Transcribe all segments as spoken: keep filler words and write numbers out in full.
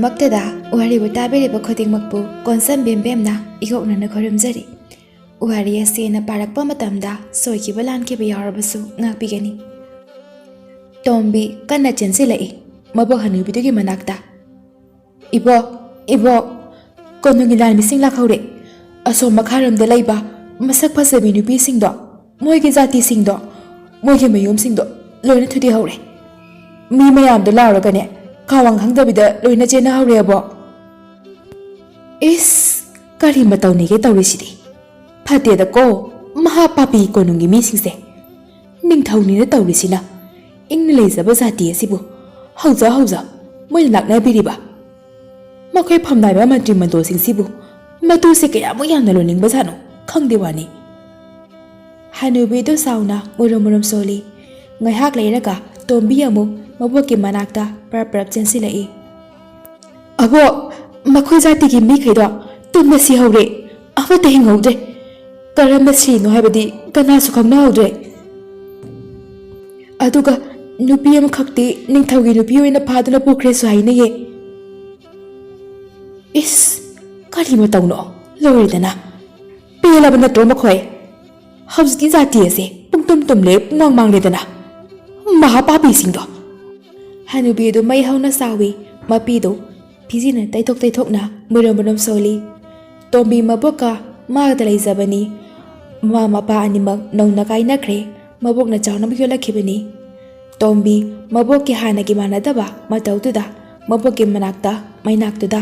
ꯃꯛꯇꯗ ꯋꯥꯔꯤꯕꯨ ꯇꯥꯕꯤꯔꯤꯕ ꯈꯨꯗꯤꯡꯃꯛꯄꯨ ꯀꯣꯟꯁꯝ ꯕꯦꯝꯕꯦꯝꯅ ꯏꯍꯧꯅꯅ ꯈꯨꯔꯨꯝꯖꯔꯤ꯫ ꯋꯥꯔꯤ ꯑꯁꯤ ꯑꯩꯅ ꯄꯥꯔꯛꯄ ꯃꯇꯝꯗ ꯁꯣꯏꯈꯤꯕ ꯂꯥꯟꯈꯤꯕ ꯌꯥꯎꯔꯕꯁꯨ ꯉꯥꯛꯄꯤꯒꯅꯤ꯫ ꯇꯣꯝꯕꯤ ꯀꯟꯅ ꯆꯦꯟꯁꯤꯜꯂꯛꯏ ꯃꯕꯣꯛ ꯍꯅꯨꯕꯤꯗꯨꯒꯤ ꯃꯅꯥꯛꯇ꯫ "ꯏꯕꯣꯛ, ꯏꯕꯣꯛ, ꯀꯣꯅꯨꯡꯒꯤ ꯂꯥꯟꯃꯤꯁꯤꯡ ꯂꯥꯛꯍꯧꯔꯦ꯫ ꯑꯁꯣꯝ ꯃꯈꯥꯔꯣꯝꯗ ꯂꯩꯕ ꯃꯁꯛ ꯐꯖꯕꯤ ꯅꯨꯄꯤꯁꯤꯡꯗꯣ, ꯃꯣꯏꯒꯤ ꯖꯥꯇꯤꯁꯤꯡꯗꯣ, ꯃꯣꯏꯒꯤ ꯃꯌꯨꯝꯁꯤꯡꯗꯣ ꯂꯣꯏꯅ ꯊꯨꯗꯦꯛꯍꯧꯔꯦ꯫ ꯃꯤ ꯃꯌꯥꯝꯗꯣ ꯂꯥꯎꯔꯒꯅꯦ, ꯈꯥꯋꯥꯡ ꯈꯪꯗꯕꯤꯗ ꯂꯣꯏꯅ ꯆꯦꯟꯅꯍꯧꯔꯦ, ꯑꯕꯣꯛ꯫" ꯏꯁ, ꯀꯔꯤ ꯃꯇꯧꯅꯤꯒꯦ ꯇꯧꯔꯤꯁꯤꯗꯤ? ꯐꯠꯇꯦꯗꯀꯣ, ꯃꯍꯥ ꯄꯥꯄꯤ ꯀꯣꯅꯨꯡꯒꯤ ꯃꯤꯁꯤꯡꯁꯦ꯫ ꯅꯤꯡꯊꯧꯅꯤꯅ ꯇꯧꯔꯤꯁꯤꯅ꯫ ꯏꯪꯅ ꯂꯩꯖꯕ ꯖꯥꯇꯤ ꯑꯁꯤꯕꯨ ꯍꯧꯖ ꯍꯧꯖ ꯃꯣꯏꯅ ꯂꯥꯛꯅꯕꯤꯔꯤꯕ꯫ ꯃꯈꯣꯏ ꯐꯝꯅꯥꯏꯕ ꯃꯟꯇ꯭ꯔꯤ ꯃꯟꯗꯣꯜꯁꯤꯡꯁꯤꯕꯨ ꯃꯇꯨꯁꯦ ꯀꯌꯥꯃꯨꯛ ꯌꯥꯝꯅ ꯂꯣꯏꯅꯤꯡꯕꯖꯥꯠꯅꯣ ꯈꯪꯗꯦ ꯋꯥꯅꯤ꯫ ꯍꯅꯨꯕꯤꯗꯨ ꯁꯥꯎꯅ ꯃꯨꯔꯨꯝ ꯃꯨꯔꯨꯝ ꯁꯣꯜꯂꯤ꯫ ꯉꯥꯏꯍꯥꯛ ꯂꯩꯔꯒ ꯇꯣꯝꯕꯤ ꯑꯃꯨꯛ ꯃꯕꯣꯛꯀꯤ ꯃꯅꯥꯛꯇ ꯄꯔꯞ ꯄꯔꯞ ꯆꯦꯟꯁꯤꯜꯂꯛꯏ꯫ "ꯑꯕꯣꯛ, ꯃꯈꯣꯏ ꯖꯥꯇꯤꯒꯤ ꯃꯤꯈꯩꯗꯣ ꯇꯨꯝꯅ ꯁꯤꯍꯧꯔꯦ꯫ ꯑꯃꯠꯇ ꯍꯤꯡꯍꯧꯗ꯭ꯔꯦ꯫ ꯀꯔꯝꯅ ꯁꯤꯔꯤꯅꯣ ꯍꯥꯏꯕꯗꯤ ꯀꯅꯥꯁꯨ ꯈꯪꯅꯍꯧꯗ꯭ꯔꯦ꯫ ꯑꯗꯨꯒ ꯅꯨꯄꯤ ꯑꯃꯈꯛꯇꯤ ꯅꯤꯡꯊꯧꯒꯤ ꯅꯨꯄꯤ ꯑꯣꯏꯅ ꯐꯥꯗꯨꯅ ꯄꯨꯈ꯭ꯔꯦꯁꯨ ꯍꯥꯏꯅꯩꯌꯦ꯫" ꯏꯁ, ꯀꯔꯤ ꯃꯇꯧꯅꯣ? ꯂꯣꯏꯔꯦꯗꯅ꯫ ꯄꯦꯜꯂꯕ ꯅꯠꯇ꯭ꯔꯣ ꯃꯈꯣꯏ? ꯍꯧꯖꯤꯛꯇꯤ ꯖꯥꯇꯤ ꯑꯁꯦ ꯄꯨꯡꯇꯨꯝ ꯇꯨꯝꯂꯦ, ꯄꯨꯡꯃꯥꯡ ꯃꯥꯡꯂꯦꯗꯅ꯫ ꯃꯍꯥꯄꯥꯄꯤꯁꯤꯡꯗꯣ꯫ ꯍꯅꯨꯕꯤ ꯑꯗꯨ ꯃꯩ ꯍꯧꯅ ꯁꯥꯎꯏ꯫ ꯃꯄꯤꯗꯨ ꯐꯤꯖꯤꯅ ꯇꯩꯊꯣꯛ ꯇꯩꯊꯣꯛꯅ ꯃꯨꯔꯨꯝ ꯃꯨꯔꯨꯝ ꯁꯣꯜꯂꯤ꯫ ꯇꯣꯝꯕꯤ ꯃꯕꯣꯛꯀ ꯃꯥꯒꯗ ꯂꯩꯖꯕꯅꯤ꯫ ꯃꯃꯥ ꯃꯄꯥ ꯑꯅꯤꯃꯛ ꯅꯧꯅ ꯀꯥꯏꯅꯈ꯭ꯔꯦ꯫ ꯃꯕꯣꯛꯅ ꯆꯥꯎꯅꯕ ꯌꯣꯜꯂꯛꯈꯤꯕꯅꯤ꯫ ꯇꯣꯝꯕꯤ ꯃꯕꯣꯛꯀꯤ ꯍꯥꯟꯅꯒꯤ ꯃꯥꯟꯅꯗꯕ ꯃꯇꯧꯗꯨꯗ ꯃꯕꯣꯛꯀꯤ ꯃꯅꯥꯛꯇ ꯃꯩꯅꯥꯛꯇꯨꯗ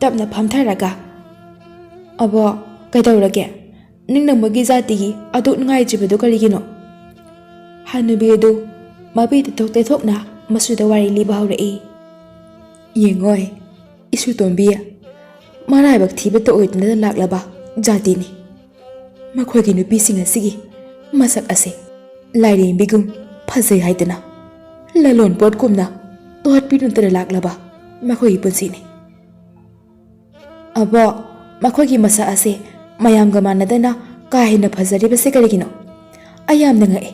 ꯇꯞꯅ ꯐꯝꯊꯔꯒ, "ꯑꯕꯣꯛ, ꯀꯩꯗꯧꯔꯒꯦ? ꯅꯪꯅ ꯃꯣꯏꯒꯤ ꯖꯥꯇꯤꯒꯤ ꯑꯗꯨꯛ ꯅꯨꯡꯉꯥꯏꯇ꯭ꯔꯤꯕꯗꯨ ꯀꯔꯤꯒꯤꯅꯣ?" ꯍꯅꯨꯕꯤ ꯑꯗꯨ ꯃꯄꯤ ꯇꯩꯊꯣꯛ ꯇꯩꯊꯣꯛꯅ ꯃꯁꯨꯗ ꯋꯥꯔꯤ ꯂꯤꯕ ꯍꯧꯔꯛꯏ꯫ "ꯌꯦꯡꯉꯣꯏ, ꯏꯁꯨ ꯇꯣꯝꯕꯤ, ꯃꯔꯥꯏꯕꯛ ꯊꯤꯕꯇ ꯑꯣꯏꯗꯨꯅ ꯂꯥꯛꯂꯕ ꯖꯥꯇꯤꯅꯤ꯫ ꯃꯈꯣꯏꯒꯤ ꯅꯨꯄꯤꯁꯤꯡ ꯑꯁꯤꯒꯤ ꯃꯁꯛ ꯑꯁꯦ ꯂꯥꯏꯔꯦꯝꯕꯤꯒꯨꯝ ꯐꯖꯩ ꯍꯥꯏꯗꯅ ꯂꯂꯣꯟ ꯄꯣꯠꯀꯨꯝꯅ ꯇꯣꯍꯠꯄꯤꯗꯨꯅ ꯂꯥꯛꯂꯕ ꯃꯈꯣꯏꯒꯤ ꯄꯨꯟꯁꯤꯅꯤ꯫ ꯑꯕꯣꯛ, ꯃꯈꯣꯏꯒꯤ ꯃꯁꯛ ꯑꯁꯦ ꯃꯌꯥꯝꯒ ꯃꯥꯟꯅꯗꯅ ꯀꯥ ꯍꯦꯟꯅ ꯐꯖꯔꯤꯕꯁꯦ ꯀꯔꯤꯒꯤꯅꯣ? ꯑꯩ ꯌꯥꯝꯅ ꯉꯛꯑꯦ꯫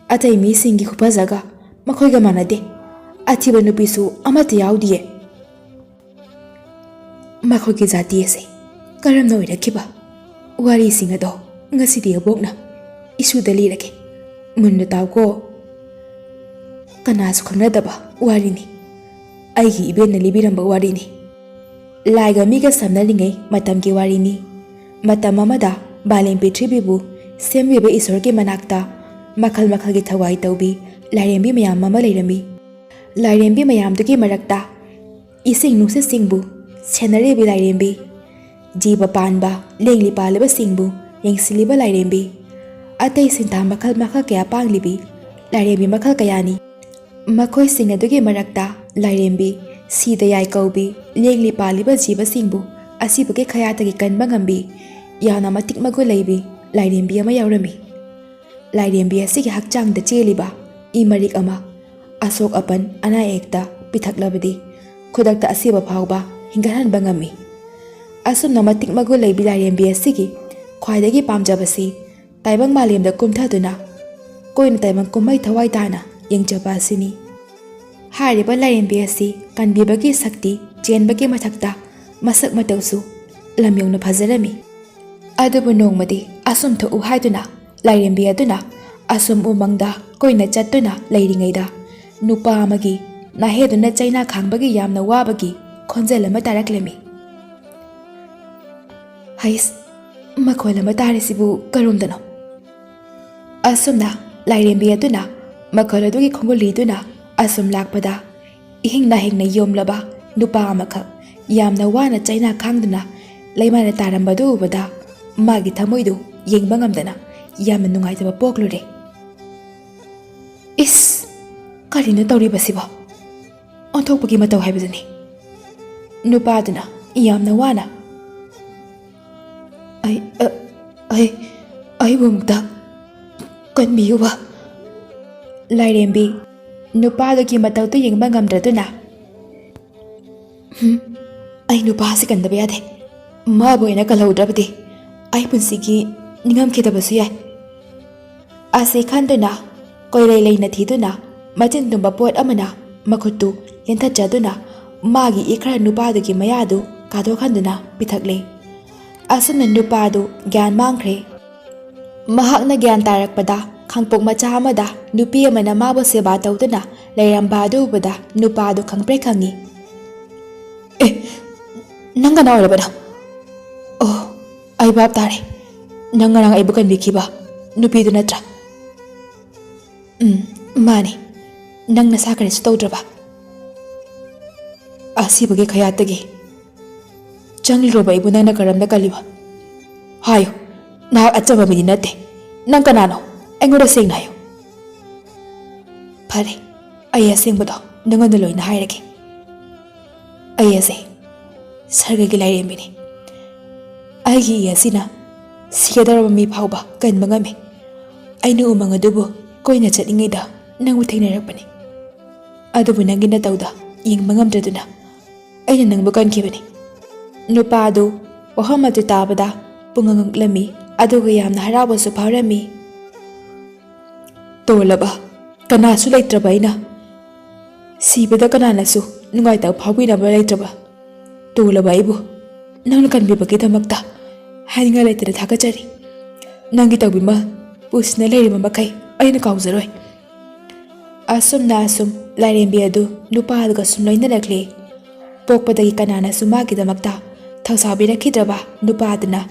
ꯑꯇꯩ ꯃꯤꯁꯤꯡꯒꯤ ꯈꯨꯐꯖꯒ ꯃꯈꯣꯏꯒ ꯃꯥꯟꯅꯗꯦ꯫ ꯑꯊꯤꯕ ꯅꯨꯄꯤꯁꯨ ꯑꯃꯠꯇ ꯌꯥꯎꯗꯤꯌꯦ꯫" ꯃꯈꯣꯏꯒꯤ ꯖꯥꯇꯤ ꯑꯁꯦ ꯀꯔꯝꯅ ꯑꯣꯏꯔꯛꯈꯤꯕ ꯋꯥꯔꯤꯁꯤꯡ ꯑꯗꯣ ꯉꯁꯤꯗꯤ ꯑꯕꯣꯛꯅ ꯏꯁꯨꯗ ꯂꯤꯔꯒꯦ꯫ ꯃꯨꯟꯅ ꯇꯥꯎꯀꯣ꯫ ꯀꯅꯥꯁꯨ ꯈꯪꯅꯗꯕ ꯋꯥꯔꯤꯅꯤ꯫ ꯑꯩꯒꯤ ꯏꯕꯦꯟꯅ ꯂꯤꯕꯤꯔꯝꯕ ꯋꯥꯔꯤꯅꯤ꯫ ꯂꯥꯏꯒ ꯃꯤꯒ ꯁꯝꯅꯔꯤꯉꯩ ꯃꯇꯝꯒꯤ ꯋꯥꯔꯤꯅꯤ꯫ ꯃꯇꯝ ꯑꯃꯗ ꯕꯥꯂꯦꯟ ꯄ꯭ꯔꯤꯊꯤꯕꯤꯕꯨ ꯁꯦꯝꯕꯤꯕ ꯏꯁꯣꯔꯒꯤ ꯃꯅꯥꯛꯇ ꯃꯈꯜ ꯃꯈꯜꯒꯤ ꯊꯧꯒꯥꯏ ꯇꯧꯕꯤ ꯂꯥꯏꯔꯦꯝꯕꯤ ꯃꯌꯥꯝ ꯑꯃ ꯂꯩꯔꯝꯃꯤ꯫ ꯂꯥꯏꯔꯦꯝꯕꯤ ꯃꯌꯥꯝꯗꯨꯒꯤ ꯃꯔꯛꯇ ꯏꯁꯤꯡ ꯅꯨꯡꯁꯤꯠꯁꯤꯡꯕꯨ ꯁꯦꯟꯅꯔꯤꯕꯤ ꯂꯥꯏꯔꯦꯝꯕꯤ, ꯖꯤꯕ ꯄꯥꯟꯕ ꯂꯦꯡꯂꯤ ꯄꯥꯜꯂꯤꯕꯁꯤꯡꯕꯨ ꯌꯦꯡꯁꯤꯜꯂꯤꯕ ꯂꯥꯏꯔꯦꯝꯕꯤ, ꯑꯇꯩ ꯁꯤꯟꯊꯥ ꯃꯈꯜ ꯃꯈꯜ ꯀꯌꯥ ꯄꯥꯡꯂꯤꯕꯤ ꯂꯥꯏꯔꯦꯝꯕꯤ ꯃꯈꯜ ꯀꯌꯥꯅꯤ꯫ ꯃꯈꯣꯏꯁꯤꯡ ꯑꯗꯨꯒꯤ ꯃꯔꯛꯇ ꯂꯥꯏꯔꯦꯝꯕꯤ ꯁꯤꯗ ꯌꯥꯏ ꯀꯧꯕꯤ, ꯂꯦꯡꯂꯤ ꯄꯥꯜꯂꯤꯕ ꯖꯤꯕꯁꯤꯡꯕꯨ ꯑꯁꯤꯕꯒꯤ ꯈꯌꯥꯠꯇꯒꯤ ꯀꯟꯕ ꯉꯝꯕꯤ, ꯌꯥꯝꯅ ꯃꯇꯤꯛ ꯃꯒꯨꯟ ꯂꯩꯕꯤ ꯂꯥꯏꯔꯦꯝꯕꯤ ꯑꯃ ꯌꯥꯎꯔꯝꯃꯤ꯫ ꯂꯥꯏꯔꯦꯝꯕꯤ ꯑꯁꯤꯒꯤ ꯍꯛꯆꯥꯡꯗ ꯆꯦꯜꯂꯤꯕ ꯏ ꯃꯔꯤꯛ ꯑꯃ ꯑꯁꯣꯛ ꯑꯄꯟ ꯑꯅꯥ ꯑꯌꯦꯛꯇ ꯄꯤꯊꯛꯂꯕꯗꯤ ꯈꯨꯗꯛꯇ ꯑꯁꯤꯕ ꯐꯥꯎꯕ ꯍꯤꯡꯒꯠꯍꯟꯕ ꯉꯝꯃꯤ꯫ ꯑꯁꯨꯝꯅ ꯃꯇꯤꯛ ꯃꯒꯨꯟ ꯂꯩꯕꯤ ꯂꯥꯏꯔꯦꯝꯕꯤ ꯑꯁꯤꯒꯤ ꯈ꯭ꯋꯥꯏꯗꯒꯤ ꯄꯥꯝꯖꯕꯁꯤ ꯇꯥꯏꯕꯪ ꯃꯥꯂꯦꯝꯗ ꯀꯨꯝꯊꯗꯨꯅ ꯀꯣꯏꯅ ꯇꯥꯏꯕꯪ ꯀꯨꯝꯍꯩ ꯊꯋꯥꯏ ꯇꯥꯅ ꯌꯦꯡꯖꯕ ꯑꯁꯤꯅꯤ꯫ ꯍꯥꯏꯔꯤꯕ ꯂꯥꯏꯔꯦꯝꯕꯤ ꯑꯁꯤ ꯀꯟꯕꯤꯕꯒꯤ ꯁꯛꯇꯤ ꯆꯦꯟꯕꯒꯤ ꯃꯊꯛꯇ ꯃꯁꯛ ꯃꯇꯧꯁꯨ ꯂꯝ ꯌꯧꯅ ꯐꯖꯔꯝꯃꯤ꯫ ꯑꯗꯨꯕꯨ ꯅꯣꯡꯃꯗꯤ ꯑꯁꯨꯝ ꯊꯣꯛꯎ ꯍꯥꯏꯗꯨꯅ ꯂꯥꯏꯔꯦꯝꯕꯤ ꯑꯗꯨꯅ ꯑꯁꯨꯝ ꯎꯃꯪꯗ ꯀꯣꯏꯅ ꯆꯠꯇꯨꯅ ꯂꯩꯔꯤꯉꯩꯗ ꯅꯨꯄꯥ ꯑꯃꯒꯤ ꯅꯥꯍꯦꯗꯨꯅ ꯆꯩꯅꯥ ꯈꯥꯡꯕꯒꯤ ꯌꯥꯝꯅ ꯋꯥꯕꯒꯤ ꯈꯣꯟꯖꯦꯜ ꯑꯃ ꯇꯥꯔꯛꯂꯝꯃꯤ꯫ "ꯍꯩꯁ, ꯃꯈꯣꯜ ꯑꯃ ꯇꯥꯔꯤꯁꯤꯕꯨ ꯀꯔꯣꯝꯗꯅꯣ?" ꯑꯁꯨꯝꯅ ꯂꯥꯏꯔꯦꯝꯕꯤ ꯑꯗꯨꯅ ꯃꯈꯣꯜ ꯑꯗꯨꯒꯤ ꯈꯣꯡꯒꯨꯜ ꯂꯤꯗꯨꯅ ꯑꯁꯨꯝ ꯂꯥꯛꯄꯗ ꯏꯍꯤꯡ ꯅꯥꯍꯤꯡꯅ ꯌꯣꯝꯂꯕ ꯅꯨꯄꯥ ꯑꯃꯈꯛ ꯌꯥꯝꯅ ꯋꯥꯅ ꯆꯩꯅꯥ ꯈꯥꯡꯗꯨꯅ ꯂꯩꯃꯥꯏꯗ ꯇꯥꯔꯝꯕꯗꯨ ꯎꯕꯗ ꯃꯥꯒꯤ ꯊꯃꯣꯏꯗꯨ ꯌꯦꯡꯕ ꯉꯝꯗꯅ ꯌꯥꯝꯅ ꯅꯨꯡꯉꯥꯏꯇꯕ ꯄꯣꯛꯂꯨꯔꯦ꯫ "ꯏꯁ, ꯀꯔꯤꯅꯣ ꯇꯧꯔꯤꯕꯁꯤꯕꯣ?" ꯑꯣꯟꯊꯣꯛꯄꯒꯤ ꯃꯇꯧ ꯍꯥꯏꯕꯗꯨꯅꯤ꯫ ꯅꯨꯄꯥꯗꯨꯅ ꯌꯥꯝꯅ ꯋꯥꯅ, "ꯑꯩ, ꯑ, ꯑꯩ, ꯑꯩꯕꯨ ꯑꯃꯨꯛꯇ ꯀꯟꯕꯤꯌꯨꯕ꯫" ꯂꯥꯏꯔꯦꯝꯕꯤ ꯅꯨꯄꯥꯗꯨꯒꯤ ꯃꯇꯧꯗꯨ ꯌꯦꯡꯕ ꯉꯝꯗ꯭ꯔꯗꯨꯅ, "ꯍꯨꯝ, ꯑꯩ ꯅꯨꯄꯥꯁꯤ ꯀꯟꯗꯕ ꯌꯥꯗꯦ꯫ ꯃꯥꯕꯨ ꯑꯣꯏꯅ ꯀꯜꯍꯧꯗ꯭ꯔꯕꯗꯤ ꯑꯩ ꯄꯨꯟꯁꯤꯒꯤ ꯅꯤꯡꯉꯝꯈꯤꯗꯕꯁꯨ ꯌꯥꯏ꯫" ꯑꯁꯤ ꯈꯟꯗꯨꯅ ꯀꯣꯏꯂꯩ ꯂꯩꯅ ꯊꯤꯗꯨꯅ ꯃꯆꯤꯟ ꯇꯨꯝꯕ ꯄꯣꯠ ꯑꯃꯅ ꯃꯈꯨꯠꯇꯨ ꯂꯦꯟꯊꯠꯆꯗꯨꯅ ꯃꯥꯒꯤ ꯏꯈ꯭ꯔ ꯅꯨꯄꯥꯗꯨꯒꯤ ꯃꯌꯥꯗꯨ ꯀꯥꯗꯣꯛꯍꯟꯗꯨꯅ ꯄꯤꯊꯛꯂꯦ꯫ ꯑꯁꯨꯝꯅ ꯅꯨꯄꯥꯗꯨ ꯒ꯭ꯌꯥꯟ ꯃꯥꯡꯈ꯭ꯔꯦ꯫ ꯃꯍꯥꯛꯅ ꯒ꯭ꯌꯥꯟ ꯇꯥꯔꯛꯄꯗ, ꯈꯥꯡꯄꯣꯛ ꯃꯆꯥ ꯑꯃꯗ ꯅꯨꯄꯤ ꯑꯃꯅ ꯃꯥꯕꯨ ꯁꯦꯕꯥ ꯇꯧꯗꯨꯅ ꯂꯩꯔꯝꯕ ꯑꯗꯨ ꯎꯕꯗ ꯅꯨꯄꯥꯗꯨ ꯈꯪꯄ꯭ꯔꯦꯛ ꯈꯪꯉꯤ꯫ "ꯑꯦ, ꯅꯪ ꯀꯅꯥ ꯑꯣꯏꯔꯕꯅꯣ? ꯑꯣ, ꯑꯩ ꯚꯥꯞ ꯇꯥꯔꯦ꯫ ꯅꯪ ꯉꯔꯥꯡ ꯑꯩꯕꯨ ꯀꯟꯕꯤꯈꯤꯕ ꯅꯨꯄꯤꯗꯨ ꯅꯠꯇ꯭ꯔꯥ?" "ꯎꯝ, ꯃꯥꯅꯤ꯫ ꯅꯪ ꯅꯁꯥ ꯀꯔꯤꯁꯨ ꯇꯧꯗ꯭ꯔꯕ?" "ꯑꯁꯤꯕꯒꯤ ꯈꯌꯥꯠꯇꯒꯤ ꯆꯪꯂꯨꯔꯕ ꯑꯩꯕꯨ ꯅꯪꯅ ꯀꯔꯝꯅ ꯀꯜꯂꯤꯕ? ꯍꯥꯏꯌꯨ, ꯅꯍꯥꯛ ꯑꯆꯝꯕ ꯃꯤꯗꯤ ꯅꯠꯇꯦ꯫ ꯅꯪ ꯀꯅꯥꯅꯣ? ꯑꯩꯉꯣꯟꯗ ꯁꯦꯡꯅ ꯍꯥꯏꯌꯨ꯫" "ꯐꯔꯦ, ꯑꯩ ꯑꯁꯦꯡꯕꯗꯣ ꯅꯉꯣꯟꯗ ꯂꯣꯏꯅ ꯍꯥꯏꯔꯒꯦ꯫ ꯑꯩ ꯑꯁꯦ ꯁꯔꯒꯒꯤ ꯂꯥꯏꯔꯦꯝꯕꯤꯅꯤ꯫ ꯑꯩꯒꯤ ꯏ ꯑꯁꯤꯅ ꯁꯤꯒꯗꯧꯔꯕ ꯃꯤ ꯐꯥꯎꯕ ꯀꯟꯕ ꯉꯝꯃꯤ꯫ ꯑꯩꯅ ꯎꯃꯪ ꯑꯗꯨꯕꯨ ꯀꯣꯏꯅ ꯆꯠꯂꯤꯉꯩꯗ ꯅꯪꯕꯨ ꯊꯦꯡꯅꯔꯛꯄꯅꯤ꯫ ꯑꯗꯨꯕꯨ ꯅꯪꯒꯤ ꯅꯇꯧꯗ ꯌꯦꯡꯕ ꯉꯝꯗ꯭ꯔꯗꯨꯅ ꯑꯩꯅ ꯅꯪꯕꯨ ꯀꯟꯈꯤꯕꯅꯤ꯫" ꯅꯨꯄꯥ ꯑꯗꯨ ꯋꯥꯐꯝ ꯑꯗꯨ ꯇꯥꯕꯗ ꯄꯨꯡꯉꯛ ꯉꯛꯂꯝꯃꯤ, ꯑꯗꯨꯒ ꯌꯥꯝꯅ ꯍꯔꯥꯎꯕꯁꯨ ꯐꯥꯎꯔꯝꯃꯤ꯫ "ꯇꯣꯜꯂꯕ, ꯀꯅꯥꯁꯨ ꯂꯩꯇ꯭ꯔꯕ ꯑꯩꯅ, ꯁꯤꯕꯗ ꯀꯅꯥꯅꯁꯨ ꯅꯨꯡꯉꯥꯏꯇꯕ ꯐꯥꯎꯕꯤꯅꯕ ꯂꯩꯇ꯭ꯔꯕ ꯇꯣꯜꯂꯕ ꯑꯩꯕꯨ ꯅꯪꯅ ꯀꯟꯕꯤꯕꯒꯤꯗꯃꯛꯇ ꯍꯥꯏꯅꯤꯡꯉꯥꯏ ꯂꯩꯇꯅ ꯊꯥꯒꯠꯆꯔꯤ꯫ ꯅꯪꯒꯤ ꯇꯧꯕꯤꯃꯜ ꯄꯨꯟꯁꯤꯅ ꯂꯩꯔꯤꯕ ꯃꯈꯩ ꯑꯩꯅ ꯀꯥꯎꯖꯔꯣꯏ꯫" ꯑꯁꯨꯝꯅ ꯑꯁꯨꯝ ꯂꯥꯏꯔꯦꯝꯕꯤ ꯑꯗꯨ ꯅꯨꯄꯥ ꯑꯗꯨꯒ ꯁꯨꯝ ꯂꯣꯏꯅꯔꯛꯂꯦ꯫ ꯄꯣꯛꯄꯗꯒꯤ ꯀꯅꯥꯅꯁꯨ ꯃꯥꯒꯤꯗꯃꯛꯇ ꯊꯧꯁꯥꯕꯤꯔꯛꯈꯤꯗ꯭ꯔꯕ ꯅꯨꯄꯥ ꯑꯗꯨꯅ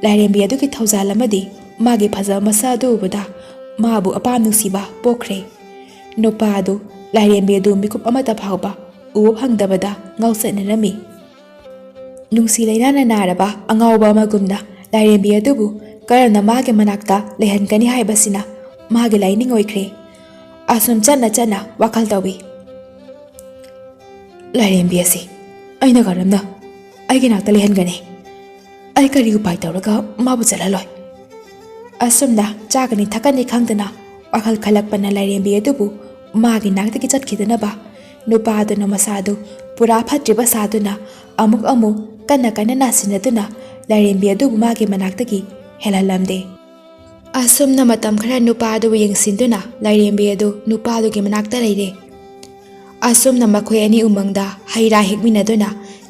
ꯂꯥꯏꯔꯦꯝꯕꯤ ꯑꯗꯨꯒꯤ ꯊꯧꯖꯥꯜ ꯑꯃꯗꯤ ꯃꯥꯒꯤ ꯐꯖꯕ ꯃꯁꯛ ꯑꯗꯨ ꯎꯕꯗ ꯃꯥꯕꯨ ꯑꯄꯥꯝ ꯅꯨꯡꯁꯤꯕ ꯄꯣꯛꯈ꯭ꯔꯦ꯫ ꯅꯨꯄꯥ ꯑꯗꯨ ꯂꯥꯏꯔꯦꯝꯕꯤ ꯑꯗꯨ ꯃꯤꯀꯨꯞ ꯑꯃꯠꯇ ꯐꯥꯎꯕ ꯎꯕ ꯐꯪꯗꯕꯗ ꯉꯥꯎꯆꯠꯅꯔꯝꯃꯤ꯫ ꯅꯨꯡꯁꯤ ꯂꯩꯅꯥꯅ ꯅꯥꯔꯕ ꯑꯉꯥꯎꯕ ꯑꯃꯒꯨꯝꯅ ꯂꯥꯏꯔꯦꯝꯕꯤ ꯑꯗꯨꯕꯨ ꯀꯔꯝꯅ ꯃꯥꯒꯤ ꯃꯅꯥꯛꯇ ꯂꯩꯍꯟꯒꯅꯤ ꯍꯥꯏꯕꯁꯤꯅ ꯃꯥꯒꯤ ꯂꯥꯏꯅꯤꯡ ꯑꯣꯏꯈ꯭ꯔꯦ꯫ ꯑꯁꯨꯝ ꯆꯠꯅ ꯆꯠꯅ ꯋꯥꯈꯜ ꯇꯧꯏ꯫ "ꯂꯥꯏꯔꯦꯝꯕꯤ ꯑꯁꯤ ꯑꯩꯅ ꯀꯔꯝꯅ ꯑꯩꯒꯤ ꯅꯥꯛꯇ ꯂꯩꯍꯟꯒꯅꯤ? ꯑꯩ ꯀꯔꯤ ꯎꯄꯥꯏ ꯇꯧꯔꯒ ꯃꯥꯕꯨ ꯆꯠꯍꯜꯂꯣꯏ?" ꯑꯁꯨꯝꯅ ꯆꯥꯒꯅꯤ ꯊꯛꯀꯅꯤ ꯈꯪꯗꯅ ꯋꯥꯈꯜ ꯈꯜꯂꯛꯄꯅ ꯂꯥꯏꯔꯦꯝꯕꯤ ꯑꯗꯨꯕꯨ ꯃꯥꯒꯤ ꯅꯥꯛꯇꯒꯤ ꯆꯠꯈꯤꯗꯅꯕ ꯅꯨꯄꯥ ꯑꯗꯨꯅ ꯃꯁꯥꯗꯨ ꯄꯨꯔꯥ ꯐꯠꯇ꯭ꯔꯤꯕ ꯁꯥꯗꯨꯅ ꯑꯃꯨꯛ ꯑꯃꯨꯛ ꯀꯟꯅ ꯀꯟꯅ ꯅꯥꯁꯤꯟꯅꯗꯨꯅ ꯂꯥꯏꯔꯦꯝꯕꯤ ꯑꯗꯨꯕꯨ ꯃꯥꯒꯤ ꯃꯅꯥꯛꯇꯒꯤ ꯍꯦꯜꯍꯜꯂꯝꯗꯦ꯫ ꯑꯁꯨꯝꯅ ꯃꯇꯝ ꯈꯔ ꯅꯨꯄꯥ ꯑꯗꯨꯕꯨ ꯌꯦꯡꯁꯤꯟꯗꯨꯅ ꯂꯥꯏꯔꯦꯝꯕꯤ ꯑꯗꯨ ꯅꯨꯄꯥ ꯑꯗꯨꯒꯤ ꯃꯅꯥꯛꯇ ꯂꯩꯔꯦ꯫ ꯑꯁꯨꯝꯅ ꯃꯈꯣꯏ ꯑꯅꯤ ꯎꯃꯪꯗ ꯍꯩ ꯔꯥ ꯍꯦꯛꯃꯤꯟꯅꯗꯨꯅ